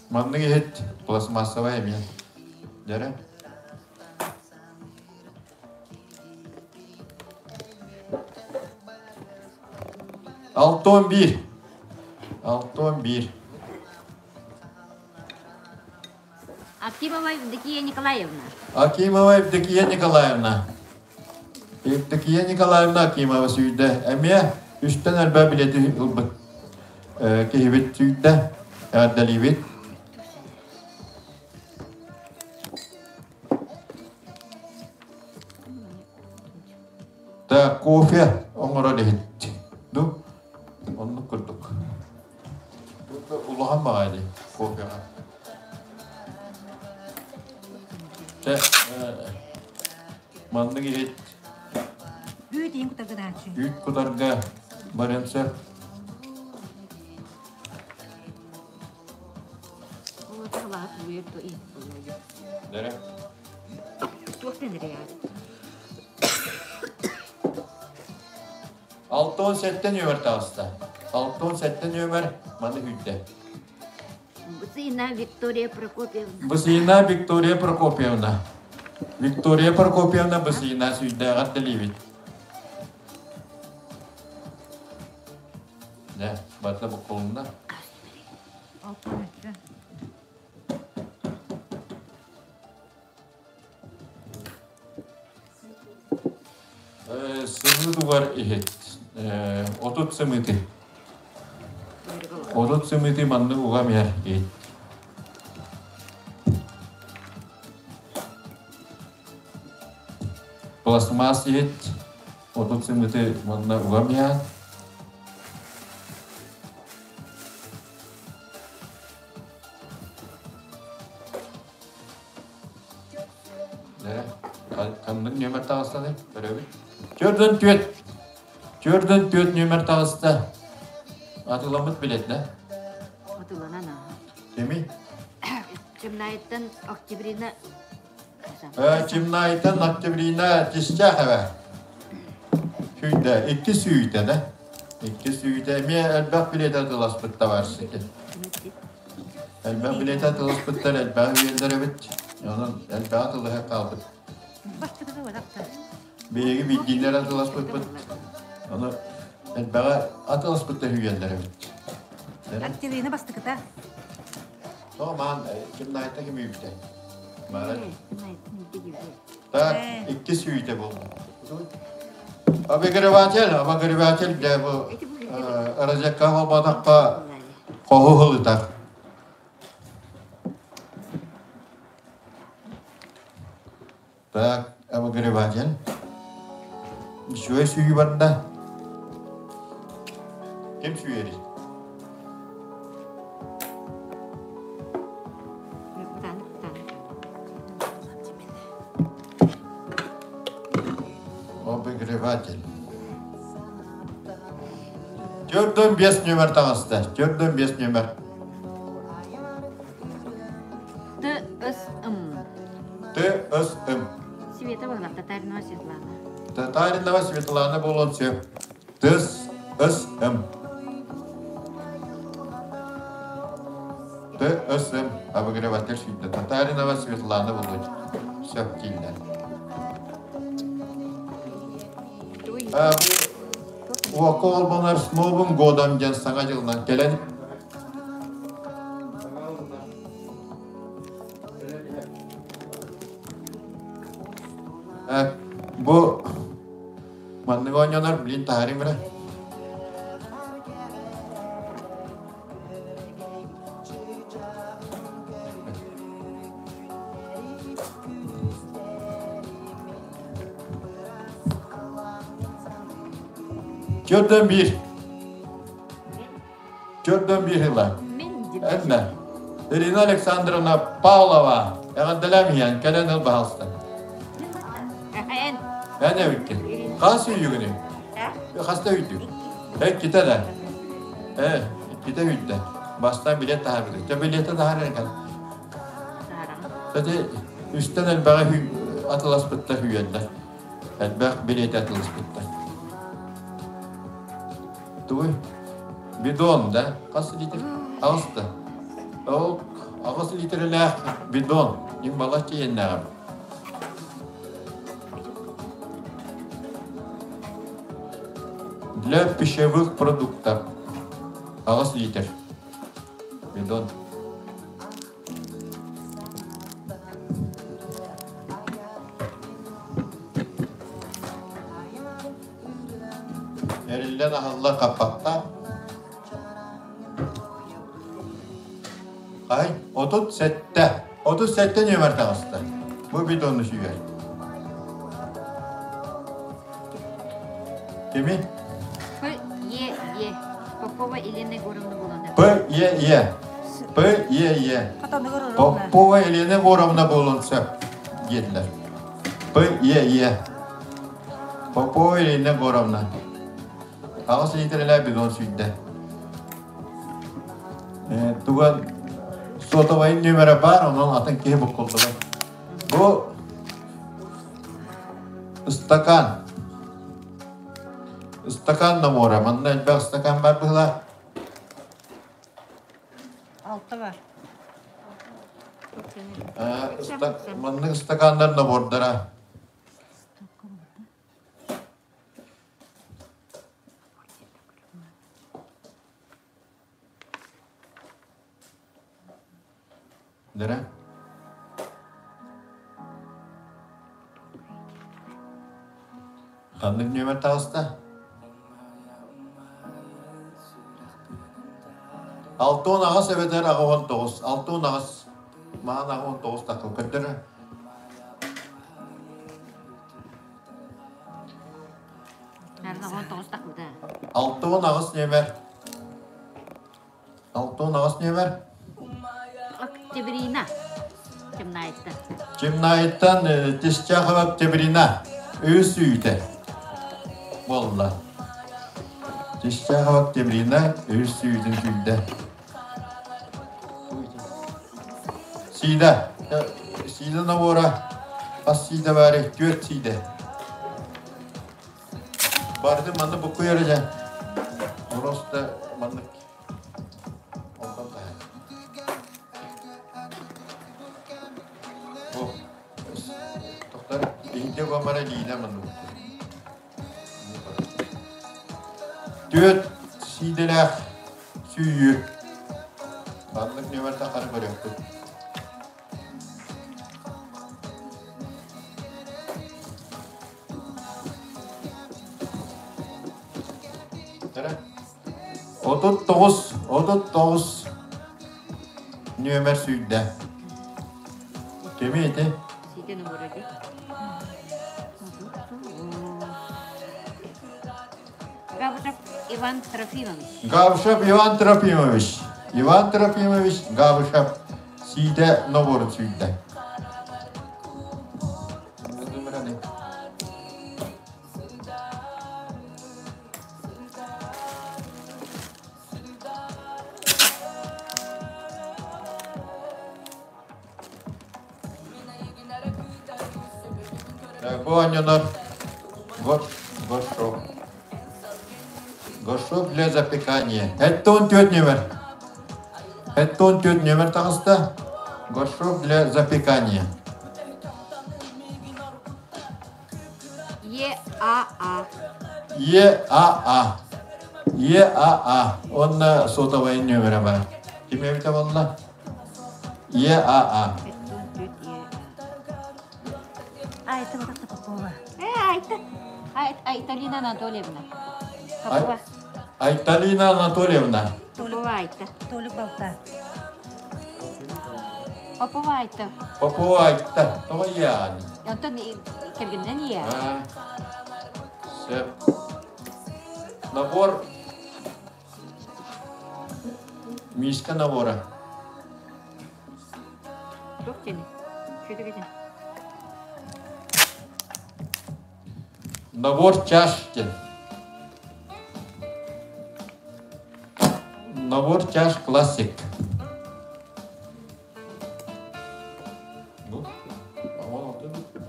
Маннык иһит пластмассовай эмиэ. Дэрэ. 6-11. 6-11. Акимова Евдокия Николаевна. Акимова Евдокия Николаевна. Евдокия Николаевна Акимова сүүрдэ. Эмиэ үстэн элбэх билети ылбыт киһибит сүүрдэ. Эҕэрдэлиибит. Так, кофе оҥорон иһит. Ду, оннук курдук. Улахан баҕайы дии кофеҕа. Чэ, маннык иһит. Үүт иин кутарга дааччы. Үүт кутарга барыан сөп. Дэрэ. Туохтан эрэ 67 нүөмэр таҕыста. 67 нүөмэр маны күүттэ. Бысына Виктория Прокопьевна. Бысына Виктория Прокопьевна. Виктория Прокопьевна Бысына сүйдээҕэр дэлиибит. Дэ, барыта буккулунна. Сымыыт угар иһит. 30 сымыыты. 30 сымыыты маннык угам иһэр иһит. Пластмасс иһит. 30 сымыыты манна угам иһэр. Ханнык нүөмэр таҕыстаны көрөбүт? 44. 44 нүөмэр таҕыста. Атыламмыт билет да? Атыланан аа. Кими? Чемнайттан Октябрина Чемнайтан Октябрина Тистяхова. Сүйдэ, икки сүйдэ да. Икки сүйдэ эмиэ элбэх билет атыласпыт товарищ. Элбэх билиэтэ атыласпыттар, элбэх үөрдэр эбит. Онон элбэх атылаһа хаалбыт. Биһиги биирдиилэр атыласпыппыт. Ону элбэҕи атыласпыттар үүйэллэр эбит. Активина бастакыта. Тоҕо маан кимнаайта ким үүбүтэ? Маара. Так, иккис үүтэ буолла. Обогреватель, обогреватель дьэ бу розетка холботоххо хоһу ылытар. Так, обогреватель. Үчүгэй сүүйүү барда. Ким сүүйэрий? Обогреватель. 45 нөмір таҕыста. 45 нөмір. Т С М. Т С М. Света была Татаринова Светлана. Татаринова Светлана буолуон сөп. Т С М. Т С М. Обогреватель сүйдэ. Татаринова Светлана буолуон сөп дииллэр. Уокка холбонор с Новым годом диэн саҥа дьылынан кэлэн Бу маннык оонньонор, блин, таһаарыым эрэ. Төрдөн биир. Төрдөн биир ыла. Эннэ. Ирина Александровна Павлова. Эҕэрдэлэм иһэн кэлэн ыл баһалста. Эн эбиккин. Хас үйүгүнүй? Хаста үйдү? Иккитэ да. Э, иккитэ үйдэ. Бастаан билет таһаарбыт. Дьэ билетэ таһаарар кэл. Кстати, үстэн элбэҕи атыласпыттар үүйэллэр. Элбэх билиэти атыласпыттар. Тугуй? Бидон, да? Хас литр? Аҕыс да. Ол аҕыс литрэлээх бидон. Им балачча иэннээҕим. Для пищевых продуктов. Аҕыс литр. Бидон. Эриллэн аһыллар хаппахта. Ай, 37. 37 нүөмэр таҕыста. Бу бидону сүгэр. Кими? П, Е, Е. Попова Елена Егоровна буолан. П, Е, Е. П, Е, Е. Попова Елена Егоровна буолуон сөп диэтилэр. П, Е, Е. Попова Елена Егоровна. Аҕыс литрэлээх бидон сүүйдэ. Туган сотовайын нүөмэрэ баар, онон атын киһи буккуллубат. Бу ыстакаан. Ыстакаан набора. Манна элбэх ыстакаан бар быһыылаах. Алта бар. Маннык ыстакааннар набордара. Дэрэ? Ханнык нүөмэр таҕыста? 68 эбэтэр 89. 68. Маан 89 такыл көрдөрө. 68 нүөмэр. 68 нүөмэр. Октябрина. Чемнаайыттан. Чемнаайыттан Тисчахова Октябрина. Үс үүтэ. Буолла. Тисчахова Октябрина үс үүтүн сүүрдэ. Сиидэ. Сиидэ набора. Хас сиидэ баары? Түөрт сиидэ. Барды манна буккуйар дьэ. Просто маннык онтон таһа. Бу тохтор иһинде бамара лиинэ маннык. Түөрт сиидэлээх сүүйүү. Маннык нөмер тахары көрүөхпүт. 39, 39 нүөмэр сүүрдэ. Кими ити? Сиитин угуруди. Габышев Иван Трофимович. Габышев Иван Трофимович. Иван Трофимович Габышев сиитэ ноборун сүүрдэ. Бу оонньонор горшок. Горшок для запекания. Это он тет нөмір. Это он тет нөмір таҕыста. Горшок для запекания. Е-А-А. Е-А-А. Е-А-А. Онна сотовай нөмірі бар. Ким эбите болла? Е-А-А. Айта вот Попова. Э, Айта. Айталина Анатольевна. Попова. Айталина Анатольевна. Попова Айта. Толик балта. Попова Айта. Попова Айта. Тоҕо яани? Онтон кэргэнинэн ийэ. Сөп. Набор. Миска набора. Туох диэни? Шүтүгүтүн. Набор чаш диэн. Набор чаш классик. Бу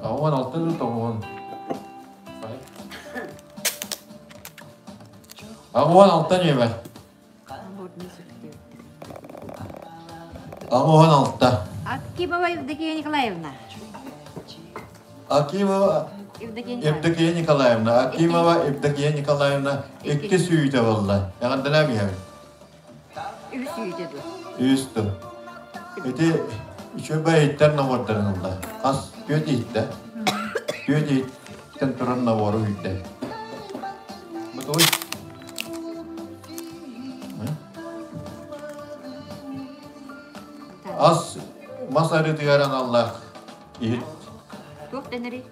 16 тоҕуон. 16 нүөмэр. 16. Акимова Евдокия Николаевна. Акимова Евдокия Николаевна. Акимова Евдокия Николаевна икки сүүтэ буолла. Эҕэрдэлээн иһэбин. Үс сүүтэ дуо? Үс тыл. Ити үчүгэй иһиттэр набордарын ылла. Хас түөрт иһиттэ. Түөрт иһиттэн туран набору үүйдэ. Бутуй. Ас мас арыытыгар аналлаах иһит. Туох дэнэрий?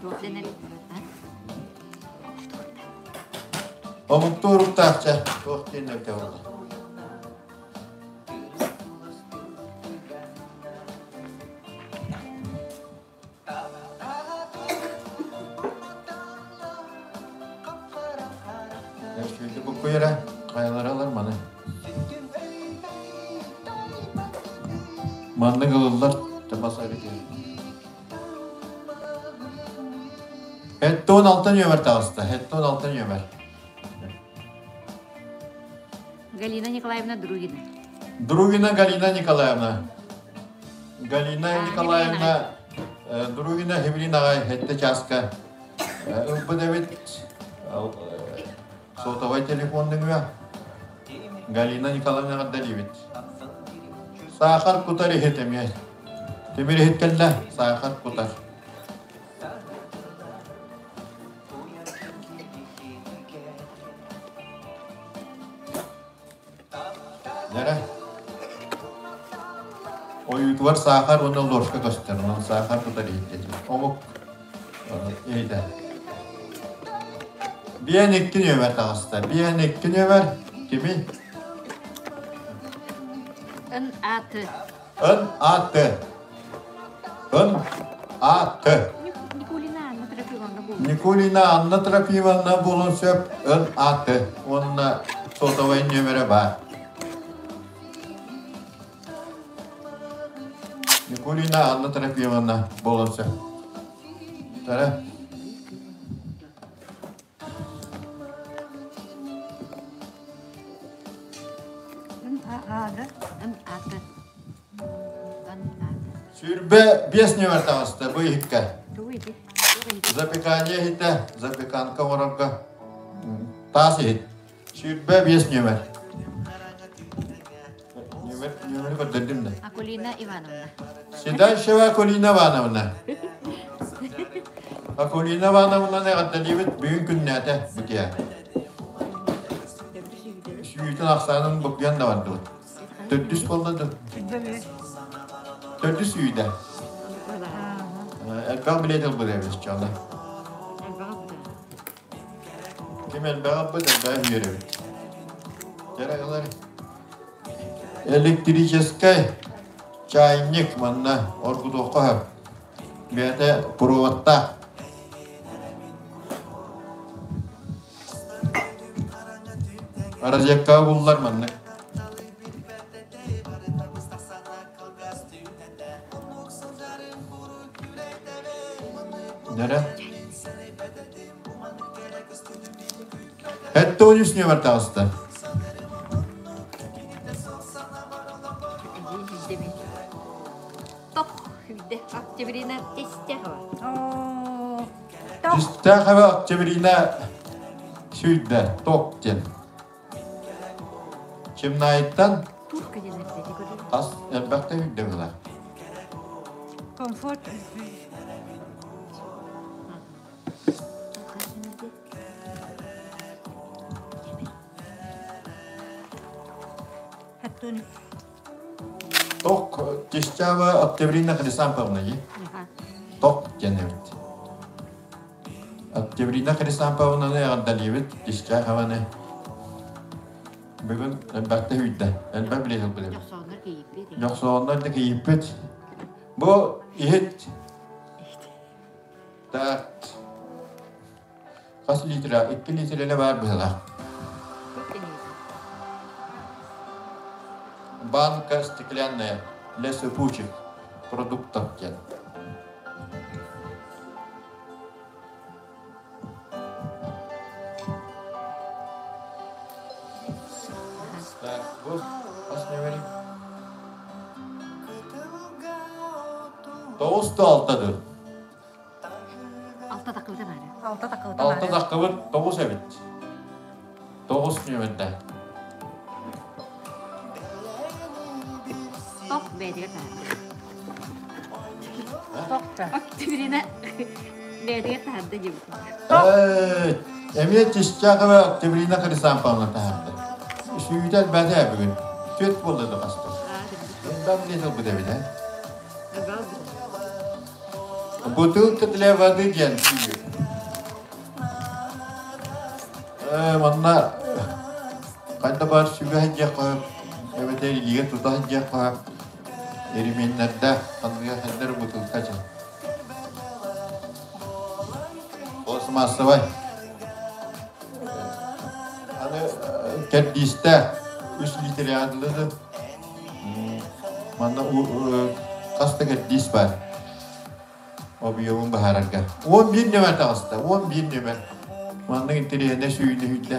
Туох дэнэрий? Омуктуу уруктаахча туох диэн эбитэ буолла? Сүүрдү буккуйара хайалара ылар маны. Маннык ылыллар табас Хеттон алтан нөмір таҕыста. Хеттон алтан нөмір. Галина Николаевна Другина. Другина Галина Николаевна. Галина Николаевна Другина Хевлин аҕай хетте чааска ылбыт эбит сотовай телефон нөҥүө Галина Николаевна эҕэрдэлиибит. Саахар кутар иһит эмиэ. Тимир иһит кэллэ, саахар кутар. Дьэрэ. Ойуутугар саахар уонна ложка көстөр. Онон саахар тутар иһиттэ. Омук иһитэ. Биэн икки нүөмэр таҕыста. Биэн икки нүөмэр кими? Ын аты. Ын аты. Ын аты. Никулина Анна Трофимовна буолуон. Никулина Анна Трофимовна буолуон сөп. Ын аты. Уонна сотовай нүөмэрэ баар. Никулина Анна Трофимовна буолуон сөп. Тара. Ын а да? Ын аты. Ын аты. Сүүрбэ биэс нүөмэр таҕыста бу иһиккэ. Тугу ити? Запекание иһитэ, запеканка оҥорорго таас иһит. 25 нүөмэр. Нүөмэр, нүөмэри көрдөрдүм да. Акулина Ивановна. Седальщева Акулина Ивановна. Акулина Ивановнаны эҕэрдэлиибит бүгүн күннээтэ бутия. Сүүтүн ахсаанын букуйан да бардыбыт. Төрдүс буолла да. Төрдүс үйдэ. Элбэх билет ылбыт эбит чола. Ким элбэҕи ылбыт, элбэҕи үөрэбит. Дьэ ылар. Электрическэй чайник манна оргутуохха сөп. Бэйэтэ проводтаах. Розеткаҕа буллар маннык. Нэрэ? Хэттэ үс нүөмэр таҕыста. Тох хүйдэ Октябрина Тистяхова. Тистяхова Октябрина сүүйдэ ток диэн. Чемнайыттан хас элбэхтэ сүүйдэ быһылаах. Комфорт. Хаттун. Ток Тистява Октябрина Хрисамповна дии. Ток диэн эбит. Октябрина Хрисамповнаны эҕэрдэлиибит Тистяхованы. Бүгүн элбэхтэ үүйдэ. Элбэх билиэ ылбыт эбит. Дьохсооннор да кийииппит. Бу иһит Так. Хас литра? Икки литрэлэ баар быһыылаах. Банка стеклянная для сыпучих продуктов диэн. Так, бу хас нөмери? Тоҕус да алтаdır. Алта такылда баара. Алта такылда Алта такыбыт тоҕус эбит. Тоҕус нүөмэрдэ. Тох бэйэтигэр таһаарда. Тохта. Октябрина бэйэтигэр таһаарда диэбит. Эмиэ Чистякова Октябрина Хрисамповна таһаарда. Сүүтэ элбээтэ бүгүн. Түөрт буолла да хаста. Элбэх билиэ тылбыт эбит, э? Бутылка для воды диэн Манна хайда баар сүгэ сылдьыахха эбэтэр илиигэ тута сылдьыахха эремиэннэрдэ ханныга сылдьар бутылка дьэ. Пластмассовай. Аны кэрдиистээх үс литрэ дылы Манна хас да кэрдиис баар. Объемун баһаарарга. 11 нөмер таҕыста. 11 нөмер. Маннык интэриэһинэй сүүнэ сүүрдэ.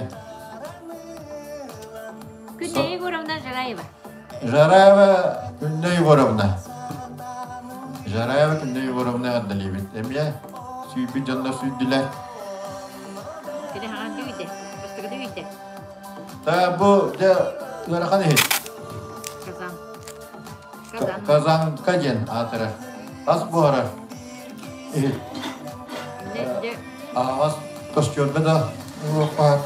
Күннэй Егоровна Жараева. Жараева Күннэй Егоровна. Жараева Күннэй Егоровна эҕэрдэлиибит. Эмиэ сүүрбүт дьоннор сүүрдүлэр. Кини хаҥан дүйдэ. Бастакы дүйдэ. Та бу дьэ ыарахан иһит. Казан. Казан. Казанка диэн аатырар. Ас буһарар иһит. Аһаҕас костюрга да уруок баар.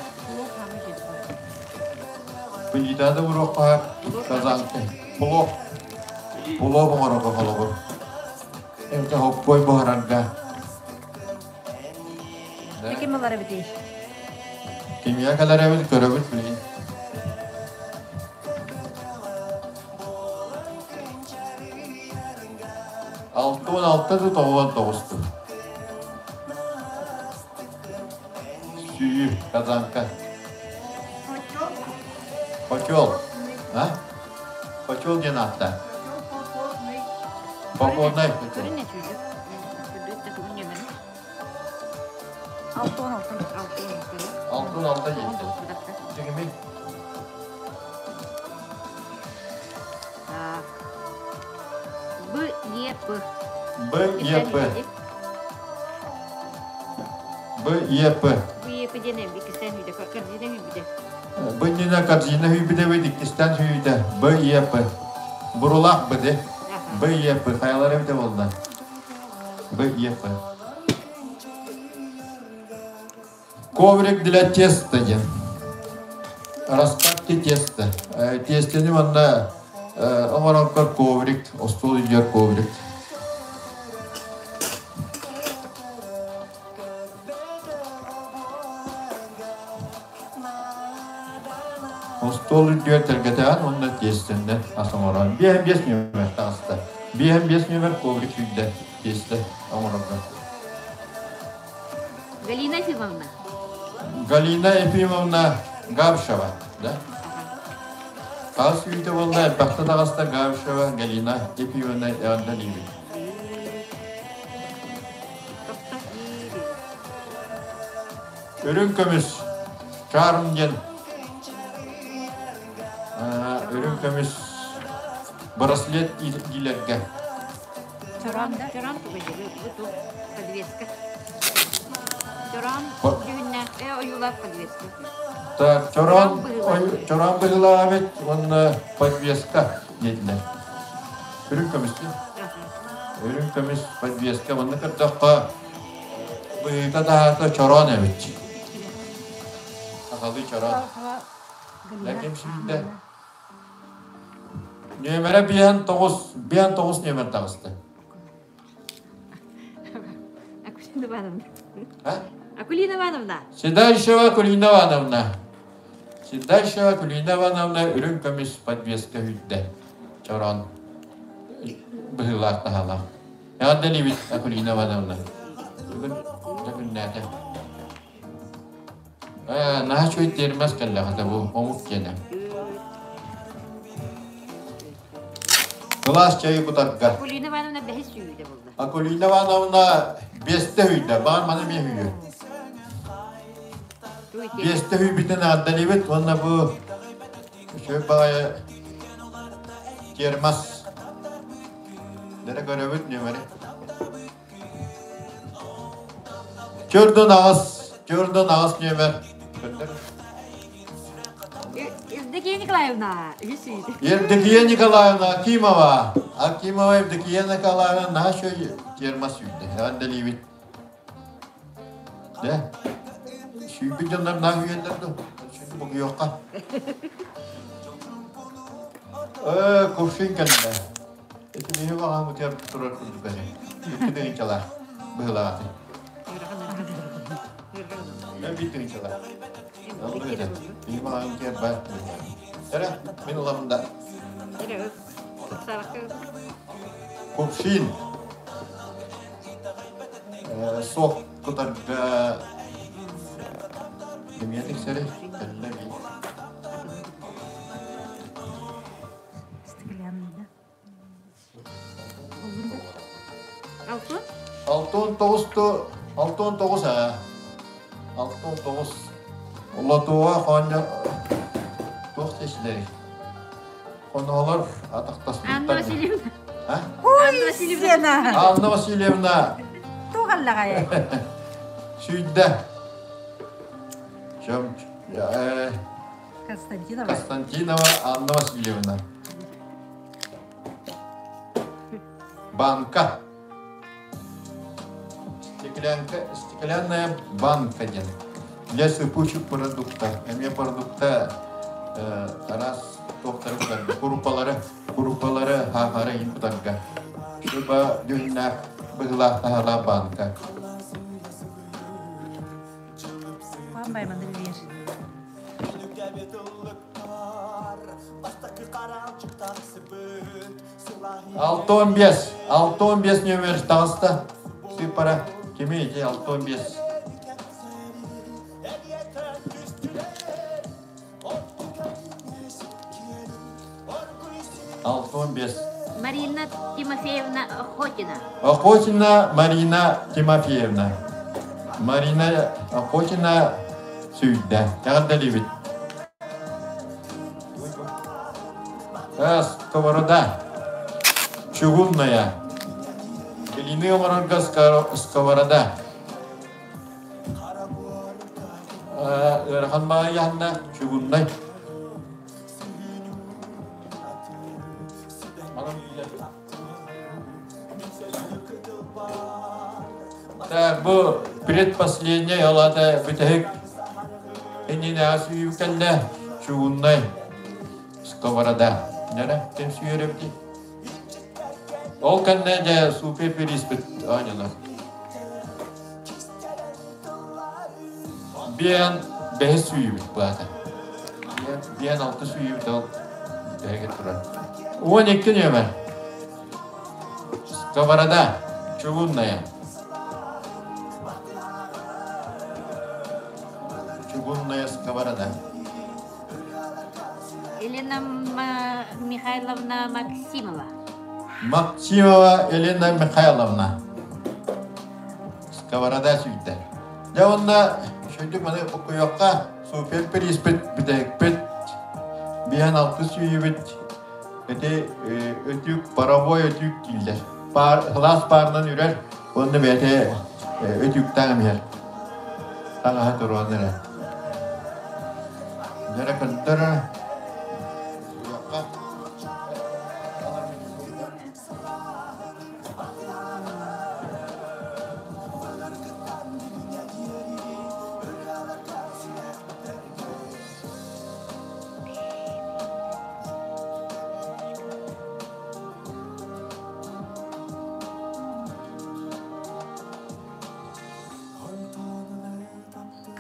Билиитэ да уруохха казанка. Плов. Плов оҥорорго холобур. Эбэтэ хоппой буһарарга. Ким ылар эбитий? Кимиэ кэлэр эбит көрөбүт билигин. 66 да 99 тыл. Сүүйү, казанка. Хочол. А? Хочол диэн аатта. Походный хочол. 66. 66 жетти. Дегеми? Б, Е, П. Б, Е, П. Б, Е, П. Б, Е, П диэн иккистээн үйдэ, корзина үйбүтэ. Б иннинэ корзина үйбүтэ иккистээн сүйүтэ. Б, Е, П. Бурулаах Б де. Б, Е, П. Хайалар эбитэ болла. Б, Е, П. Коврик для теста диэн. Раскатки теста. Тиэстэни манна оҥоронкор коврик, остуол үрдүгэр коврик. Остуол үрдүгэр тэлгэтэҕин уонна тиэстэннэ ас оҥорон. Биэһэн биэс нүөмэр таҕыста. Биэһэн биэс нүөмэр коврик сүүрдэ тиэстэ оҥорорго. Галина Ефимовна. Галина Ефимовна Габшева, да? Хас үйде болла элбэхтэ таҕыста Габшева Галина Ефимовна эҕэрдэлиибит. Үрүҥ көмүс Чарм диэн үрүҥ көмүс браслет диилэргэ. Чорон, чорон тугу подвеска. Чорон дьүһүннээх ойуулаах подвеска. Так, чорон, чорон быһыылаах уонна подвеска диэтилэр. Үрүҥ көмүс Үрүҥ көмүс подвеска манна көрдөххө быһыыта таһаата чороон эбит. Сахалыы чороон. Лэким сүүрдэ. Нүөмэрэ биэһэн тоҕус, биэһэн тоҕус нүөмэр таҕыста. Акулина Ивановна. А? Акулина Ивановна. Седальщева Акулина Ивановна. Седальщева Акулина Ивановна үрүҥ көмүс подвеска үрдэ. Чороон быһыылаах таһаалаах. Эҕэрдэлиибит Акулина Ивановна. Бүгүн дьэ күннээтэ. Ээ, наһаа үчүгэй тиэрмэс кэллэҕэ бу омук диэнэ. Кылаас чайы кутарга. Акулина Ивановна бэһис сүүрдэ булла. Акулина Ивановна биэстэ үүйдэ, баар маны эмиэ үүйү. Биэстэ үүйбүтүн аадданыбыт уонна бу үчүгэй баҕайы термос Дэрэ көрөбүт нүөмэри. Чөрдөн аҕыс, чөрдөн аҕыс нүөмэр. Көрдөр. Евдокия Николаевна, үһүс үйдэ. Евдокия Николаевна Акимова. Акимова Евдокия Николаевна наһаа үчүгэй термос сүүрдэ. Эҕэрдэлиибит. Дьэ, сүүрбүт дьоннор наһаа үүйэллэр дуо? Букуйуохха. Ээ, кувшин кэллэ. Ити биһи баҕаһым утуйар турар курдук этэ. Икки тыһыынчалаах быһыылаах этэ. Мен биир тыһыынчалаах. Оннук этэ. Биһи баҕаһым утуйар баар. Эрэ, мин ыламын да. Кувшин. Сок кутарга Кимиэ тиксэрий? Кэллэ мин. Алтын? Алтын тоҕусту, алтын тоҕус аа. Алтын тоҕус. Лотуга хоонньо туох сесилэрий? Хоноолор атахтаспыттар. Анна Васильевна. А? Анна Васильевна. Анна Васильевна. Туох аллаҕай? Сүйдэ. Чем? Константинова. Константинова Анна Васильевна. Банка. Стеклянка, стеклянная банка диэн. Для сыпучих продукта. Эмиэ продукта. Араас туохтары кутарга, куруппалары, куруппалары хаахары иһин кутарга. Шуба дьүһүннээх быһыылаах таһалаах банка. Пан байманы бир. 615, 615 нөмер таҕыста. Сыыппара кими ити 615? 615. Марина Тимофеевна Охотина. Охотина Марина Тимофеевна. Марина Охотина сүүйдэ. Эҕэрдэлиибит. Сковорода. Чугунная. Блины оҥорорго сковорода. Ыарахан баайаһынна чугуннай. Так, бу предпоследняя алата бүтэһик иннинээҕи сүүйүү кэллэ чугуннай сковорода. Нэрэ, ким сүйэр эбитий? Ол кэннэ дьэ супер бириспит оонньонор. Биэн бэһис сүүйүбүт баата. Биэн алты сүүйүбүт ол бүтэһигэр турар. 12 нүөмэр. Сковорода чугунная. Чугунная сковорода. Елена Михайловна Максимова. Максимова Елена Михайловна. Сковорода сүйдэ. Дьэ уонна шөйдүк маны буккуйуохха супер приспит бүтэһикпит биһэн алтыс сүйүбүт ити өтүүк паровой өтүүк дииллэр. Паар, сылаас паарынан үрэр уонна бэйэтэ өтүүктээх эмиһэр. Таҥаһа туруон эрэ. Дьэрэ көрдөрө.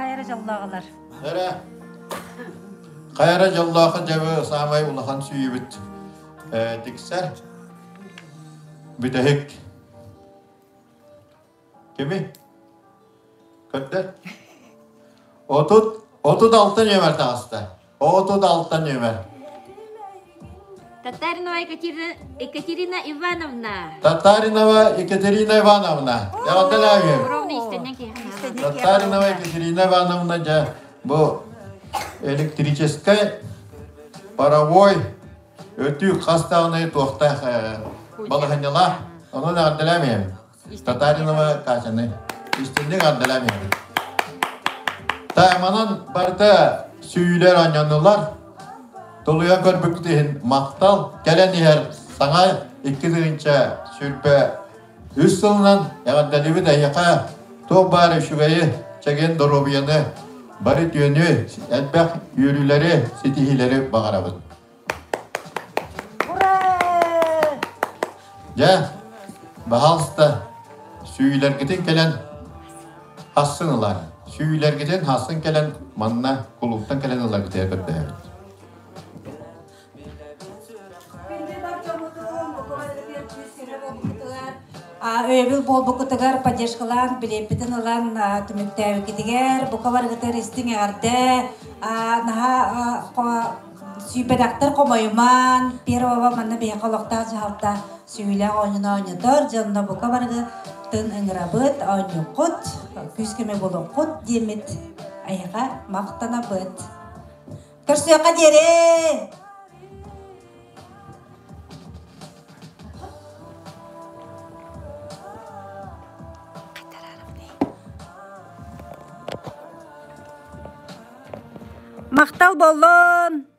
Хайа дьоллооҕолор? Эрэ. Хайа дьоллоох дьэбэ саамай улахан сүүйүбүт тиксэр. Бүтэһик. Кими? Көрдөр. 36 нөмер таҕыста. 36 нөмер. Татаринова Екатерина, Екатерина Ивановна. Татаринова Екатерина Ивановна. Эҕэрдэлээбиим. Ровно истэннэн киһи. Татаринова Екатерина Ивановна дьэ бу электрическэй паровой өтүү хас даҕаны туохтаах балаһынньалаах. Онон эҕэрдэлээмиэм. Татаринова Катяны истинник эҕэрдэлээмиэм. Тайманан барыта сүүйүлэр оонньоннулар. Тулуйан көрбүккүт иһин махтал. Кэлэн иһэр саҥа 2023 сылынан эҕэрдэлиибит эһиэхэ туох баар үчүгэйи, чэгиэн доруобуйаны, бары үтүөнү, элбэх үөрүүлэри, ситиһиилэри баҕарабыт. Ура! Дьэ, баһаалыста, сүүйүлэргитин кэлэн хассын ылар. Сүүйүлэргитин хассын кэлэн манна кулууптан кэлэн ыларгытыгар көрдөһөбүт. Өйөбүл буолбуккутугар поддержкалаан билиэппитин ылан түмүктээбиккитигэр бука барыгытыгар истиҥ эҕэрдэ наһаа сүүпэдэхтэр хомойуман первого манна биһиэхэ олохтоох дьаһалта сүүйүлээх оонньууну оонньотор дьонно бука барыгытын ыҥырабыт оонньуоххут күүс-көмө буолуоххут диэммит эһиэхэ махтанабыт Көрсүөххэ диэри! Махтал боллун!